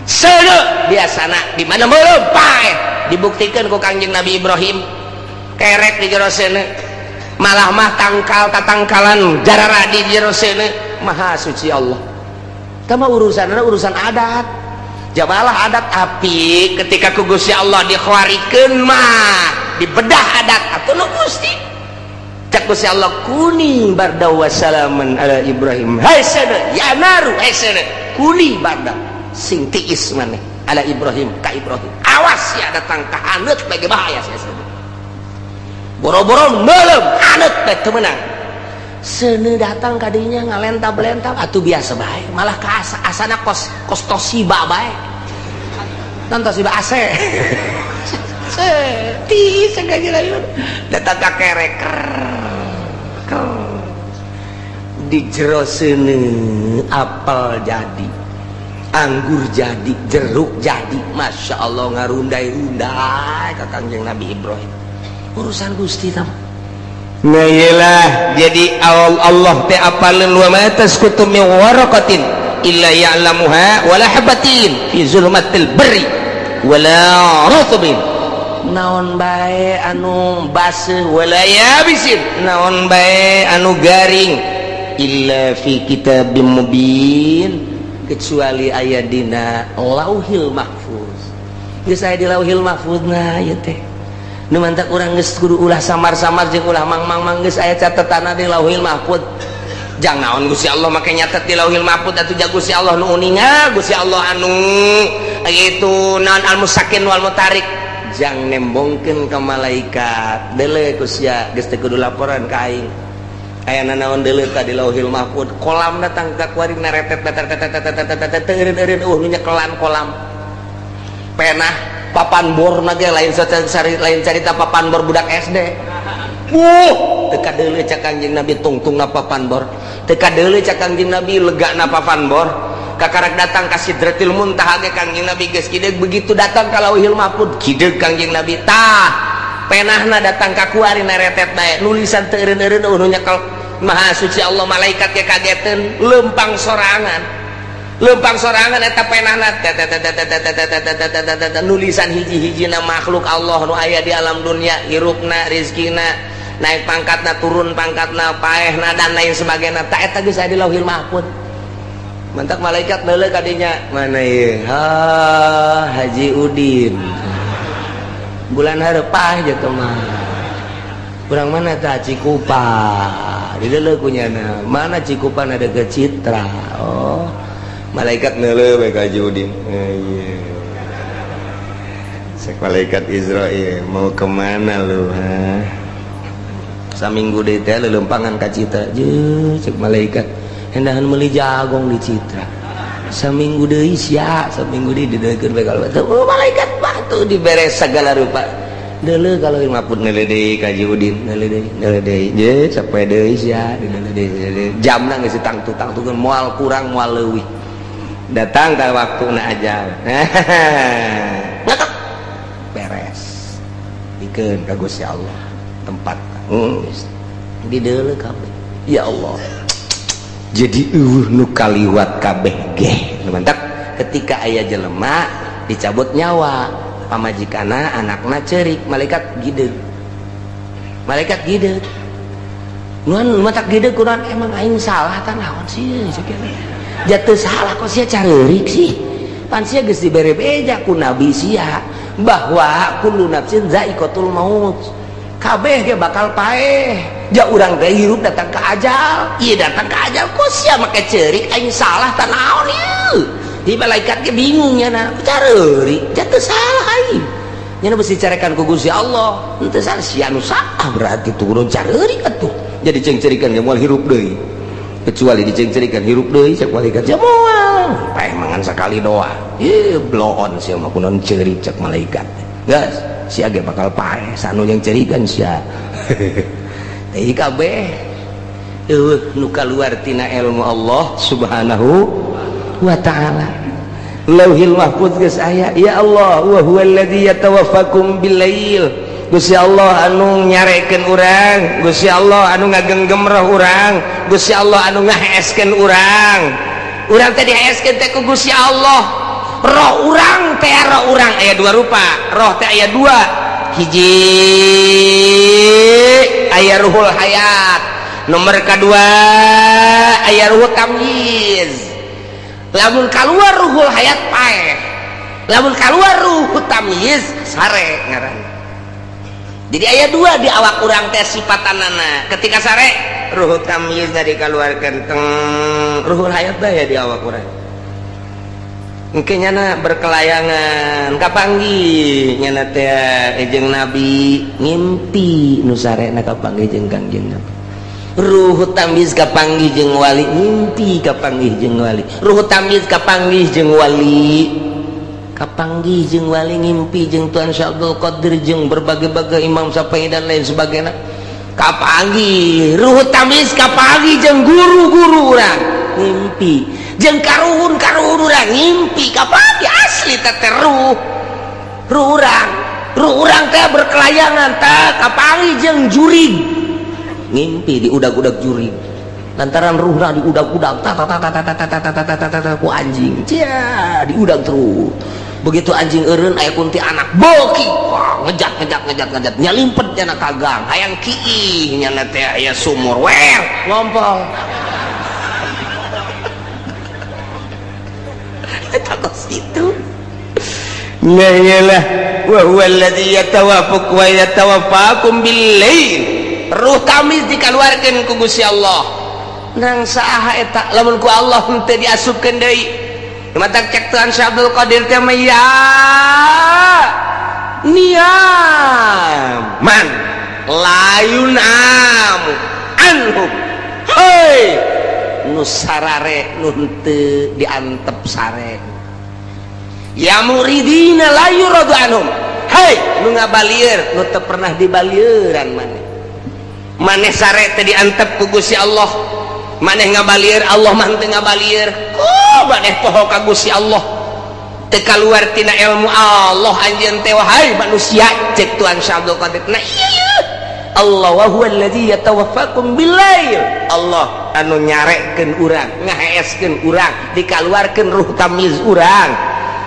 Seuneu biasana di mana meureum paeh. Dibuktikan ku Kangjeng Nabi Ibrahim, kerek di jero seuneu, malah mah tangkal tatangkalan jarara di jero seuneu. Maha suci Allah. Tama urusan urusan adat jabalah, adat api ketika ku Gusti Allah dikhawarikeun mah dibedah adat atuh nu Gusti. Cek Gusti Allah, kuni barda wa salaman ala Ibrahim. Hai seuneu ya naru, hai seuneu, kuni barda, sing tiis maneh, ala Ibrahim, ka Ibrahim. Awas ya datang ka haneut bae, bahaya sia seuneu. Boro-boro meuleum, haneut bae teu meunang. Seuneu datang kadinya ngalentab-lentab atuh biasa bae, malah ka asa asana kos kos Toshiba bae. Non Toshiba AC. Tiis. Datang ka kerek. Di jero seuneu apel jadi, anggur jadi, jeruk jadi. Masya Allah, ngarundai-rundai ka Kangjeng Nabi Ibrahim. Urusan Gusti tam. Nah, iyalah, jadi Allah teh apaleun, wa ma tasqutu min waraqatin illa ya'lamuha wala habatin fi zulmatil barri wala rutbin, naon bae anu baseuh, wala yabisin, naon bae anu garing, illa fi kitabim mubin, kecuali aya dina Lauhil Mahfuz. Geus aya di Lauhil Mahfuz. Nah, ieu teh nu mantak urang geus kudu ulah samar-samar jeung ulah mang-mang-mang. Geus aya catetanna di Lauhil Mahfuz. Jang naon Gusti Allah make nyatet di Lauhil Mahfuz atuh? Ja Gusti Allah nu uninga, Gusti Allah anu itu naon, al musakin wal mutarik, jang nembongkeun ka malaikat. Deuleu ku sia, geus teu kudu laporan ka aing. Aya nanaon, deuleu ka di Lauhil Mahfuz. Kolam datang ka kuari, naretet tet, teu eureun-eureun, nu nyekelan kolam penah papan bor ge lain lain carita papan bor budak SD. Wuh, teu kadeuleu cak Kangjeng Nabi tungtungna papan bor, teu kadeuleu cak Kangjeng Nabi legana papan bor. Kakarak datang ka Sidratil Muntaha ge Kangjeng Nabi geus kideug. Begitu datang ka Lauhil Mahfuz, kideug Kangjeng Nabi. Tah, penahna datang ka kuari, naretet bae, nulisan teu eureun-eureun, nu nyekel Maha Suci Allah. Malaikat ge kageteun, lempang sorangan, lempang sorangan eta penahna, nulisan hiji-hijina makhluk Allah nu aya di alam dunia, hirupna, rizkina, naik pangkatna, turun pangkatna, paehna, dan lain sebagainya. Tak, eta geus aya di Lauhil Mahfuz. Mantak malaikat neuleuh kadinya, mana ieu? Ha, Haji Udin bulan hareup gitu mah. Kurang mana tah? Cikupa dideuleu kunyana. Mana Cikupa? Ada ke Citra. Oh, malaikat neuleuh bae ka Haji Udin. Eh, iya. Cek malaikat Izrail, "Mau kemana lu, ha?" Saminggu deui teh leuleumpangan ka Citra. Je, cek malaikat, hendahan meuli jagong di Citra. Saminggu deui sia, saminggu deui dideuleukeun bae. Kalau oh, malaikat batu dibere segala rupa. Deuleu kalau maput, neuleuh deui ka Haji Udin, neuleuh deui, neuleuh deui. Je, sapoe deui sia, dideuleuh deui. Jamna geus tangtu-tangtukeun, moal kurang moal leuwih. Datang ke waktu na ajal, ngetok, beres, dikeun ka Gusti Allah tempat dideuleu kabeh. Ya Allah, jadi eueuh nu kaliwat kabeh ge. Mantak ketika aya jelema dicabut nyawa, pamajikana, anakna cerik, malaikat gideg, malaikat gideg. Nuan matak gideg kunaon? Emang aing salah tah naon sih? Jatuh salah kok sia careurik sih? Pan sia geus dibere beja ku nabi sia bahwa kullu nafsin zaiqatul maut, kabeh ge bakal paeh. Ja urang teh hirup datang ke ajal, ieu datang ke ajal, kok sia make ceurik aing salah tah naon ieu? Di malaikat ge bingung nya, careurik, jatuh salah aing nya, besi carekan ku Gusti Allah henteu salah, sia nu salah berarti turun careurik atuh. Jadi cengcerikan ge moal hirup deui, kecuali dicengcerikan hirup deui. Cek malaikat, ya moal paeh mangan sakali doa. Ih, bloon sia mah, kunaon ceurik? Cek malaikat, geus sia ge bakal paeh sanu yang cerikan sia. Teh kabeh eueuh nu kaluar tina ilmu Allah Subhanahu wa Ta'ala. Lauhil Mahfuz geus aya. Ya Allah, wa huwallazi yatawaffakum billail. Gusti Allah anu nyarekeun urang, Gusti Allah anu ngagenggem roh urang, Gusti Allah anu ngaheeskeun urang. Urang teh diheeskeun teh ku Gusti Allah. Roh urang teh, roh urang aya dua rupa. Roh teh aya dua. Hiji aya ruhul hayat, nomor kedua aya ruhul tamyiz. Lamun keluar ruhul hayat, paeh. Lamun keluar ruhul tamyiz, sare ngaran. Jadi aya dua di awak urang teh sifatanana. Ketika sare, ruhul tamyiz dikeluarkan, teng ruhul hayat ya di awak urang. Mungkin nyana berkelayangan, kapanggih nyana teh jeung nabi, ngimpi nu sarena kapanggih jeung Kangjeng Nabi. Ruhu tamyiz kapanggih jeung wali, ngimpi kapanggih jeung wali. Ruhu tamyiz kapanggih jeung wali, kapanggih jeung wali, ngimpi jeung Tuan Syekh Abdul Qadir, jeung berbagai-bagai Imam Syafi'i dan lain sebagainya. Kapanggih ruh tamis kapanggih jeung guru-guru urang ngimpi jeung karuhun-karuhun urang ngimpi kapanggih asli teh ruh ruh urang ruh urang teh berkelayangan teh kapanggih jeung jurig ngimpi di udag-udag jurig lantaran ruhna diudag-udag ta ta ta ta ta ta ta ta ta ta ta ku anjing cia diudag terus begitu anjing eureun aya kunti anak boki wah ngejat ngejat ngejat ngejat nyalimpet nyana ka gang hayang kiih nyana teh aya sumur wer ngompol eta kos kitu nya iyalah wa huwa alladzi yatawaffaq wa yatawaffakum bil lail ruh tamis dikaluarkeun ku Gusti Allah nang saha eta lamun ku Allah henteu diasupkeun deui matak cek Tuhan Syekh Abdul Qadir teh mah ya niaman layun amu anhum hei nu sarare nu henteu diantep sare ya muridina la yuradu anhum hei nu ngabalieur nu teu pernah dibalieuran maneh maneh sare teh diantep ku Gusti Allah maneh ngabalieur Allah mah henteu ngabalieur oh maneh poho ka Gusti Allah teu kaluar tina ilmu Allah anjeun teh wahai manusia cek Tuhan Syekh Abdul Qadir nah iya Allah wa huwa allazi yatawaffakum billail Allah anu nyarekeun urang ngaheeskeun urang dikaluarkeun ruh tamyiz urang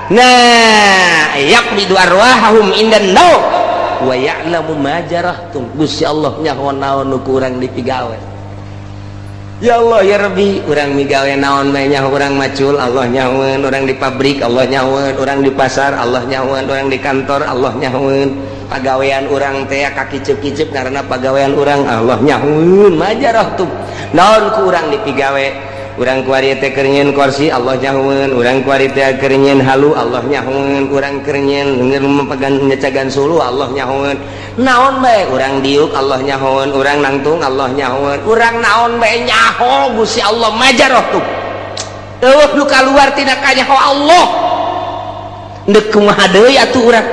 nah yaqbidu arwahahum indan naum wa ya'lamu ma jarahtum Gusti Allah nyaho naon nu ku urang dipigawe ya Allah ya Rabbi urang migawe naon bae nyaho urang macul Allah nyahoeun urang di pabrik Allah nyahoeun urang di pasar Allah nyahoeun urang di kantor Allah nyahoeun pagawean urang teh kakiceup-kiceup karena pagawean urang Allah nyahoeun majarah tuh naon ku urang dipigawe urang kuari teh keur nyieun kursi Allah nyahoeun urang kuari teh keur nyieun halu Allah nyahoeun urang keur nyieun memegan nyecagan suluh Allah nyahoeun naon bae urang diuk Allah nyahoeun urang nangtung Allah nyahoeun urang naon bae nyaho Gusti Allah majarah tuh eueuh nu kaluar tina kanyaho Allah deuk kumaha deui atuh urang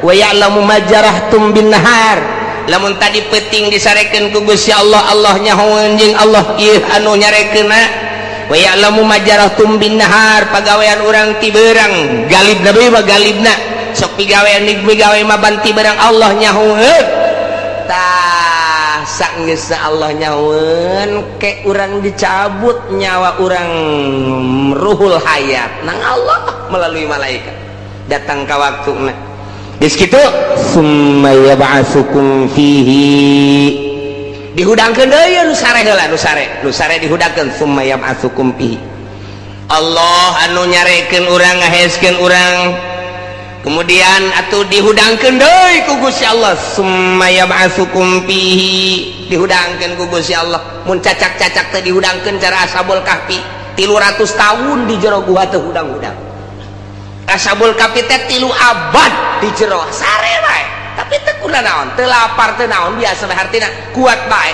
wa ya'lamu ma jarahtum bin nahar lamun tadi peuting disarekeun ku Gusti Allah Allah nyahoeun jeung Allah ieu anu nyarekeunna wa ya'lamu ma jarahtum bin nahar pagawean urang ti beurang galibna deui mah galibna sok pigawean migawe mah banti beurang Allah nyahoeun tah saenggeusna Allah nyahoeun ke urang dicabut nyawa urang ruhul hayat nang Allah melalui malaikat datang ka waktuna geus kitu summa yab'atsukum fihi dihudangkeun deui nu sare heula nu sare dihudangkeun summa yab'atsukum fihi Allah anu nyarekeun urang ngaheskeun urang kemudian atuh dihudangkeun deui ku Gusti Allah summa yab'atsukum fihi dihudangkeun ku Gusti Allah mun cacak-cacak teh dihudangkeun cara Ashabul Kahfi 300 tahun di jero gua teh hudang-hudang Ashabul Kahfi teh 3 abad di jero sare bae tapi teu kuna naon teu lapar teu naon biasa bae hartina kuat bae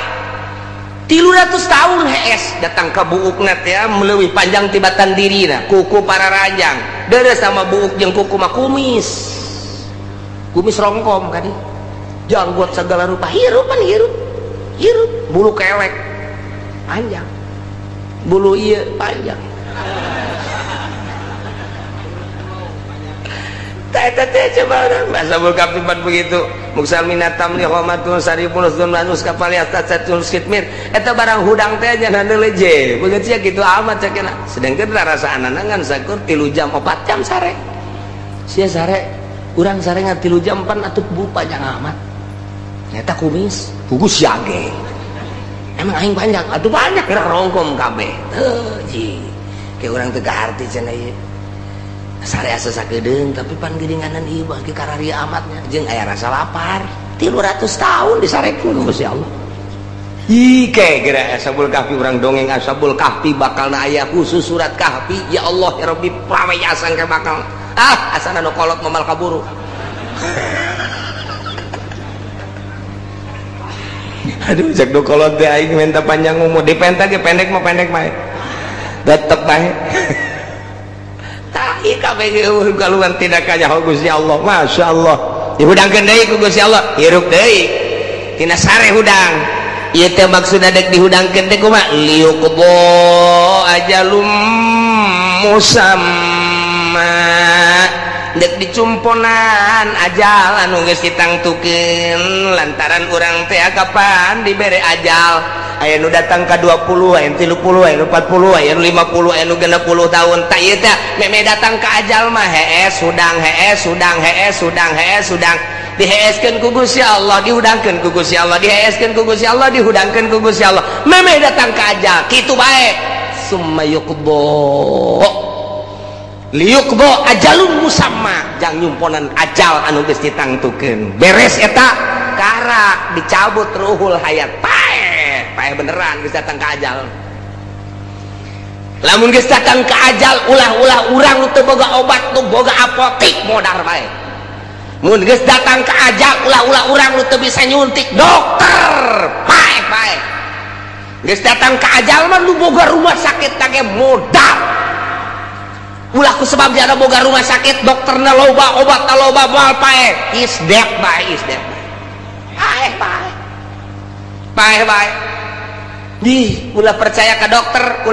300 tahun hees datang ka buukna teh leuwih panjang tibatan dirina kuku para ranjang deures sama buuk jeung kuku mah kumis kumis rongkom kadi janggot segala rupa hirup pan hirup hirup bulu kelek panjang bulu ieu panjang teh teh coba urang Ashabul Kahfi pan begitu muksal minatam li khomatun saripun usdun manus kapal yatatun skitmir eta barang hudang teh nya leje begitu sia kitu amat cekena sedangkeun rarasaan ngan sakur 3 jam 4 jam sare sia sare urang sare ngan 3 jam pan atuh bu panjang amat eta kumis gugus yage emang aing panjang atuh panjang gerak rongkom kabeh teu ji ke urang teu kaharti cenah ieu sare asa sakedeung tapi pan geuninganan ieu bagi kararia amatnya jeung aya rasa lapar 300 tahun disarekeun ku Gusti Allah ih ke geura Ashabul Kahfi urang dongeng Ashabul Kahfi bakalna aya khusus surat Kahfi ya Allah ya Rabbi praweyasan ke bakal ah asana nu kolot momal kaburu aduh cek nu kolot teh aing minta panjang umur dipenta ge pendek mah pendek bae tetep bae kaluar tidak kanyaho Gusti Allah Masya Allah dihudangkeun deui ku Gusti Allah hirup deui tina sare hudang Ieu teh maksudna dek dihudangkeun teh kumaha? Liyuqdha ajalum musamma, dek dicumponan ajal anu geus ditangtukeun, lantaran urang teh kapan dibere ajal. Aya nu datang ka 20, aya nu 30, aya nu 40, aya nu 50, aya nu 60 tahun. Tak, ieu teh meme datang ka ajal mah hees hudang, hees hudang, hees hudang, hees hudang, diheeskeun ku Gusti Allah, dihudangkeun ku Gusti Allah, diheeskeun ku Gusti Allah, dihudangkeun ku Gusti Allah, meme datang ka ajal kitu bae. Summa yuqdha, liyuqdha ajalun musamma, jang nyumponan ajal anu geus ditangtukeun. Beres eta, karak dicabut ruhul hayat, paeh, paeh beneran geus datang ka ajal. Lamun geus datang ka ajal, ulah-ulah urang nu teu boga obat, nu boga apotik, modar bae. Mun geus datang ka ajal, ulah-ulah urang nu teu bisa nyuntik dokter, paeh, paeh. Geus datang ka ajal mah, nu boga rumah sakit tage modar. Ulah ku sebab dia boga rumah sakit, dokterna loba, obatna loba, moal paeh. Is dead bae, is dead, paeh, paeh, paeh, paeh. Di ulah percaya ke dokter.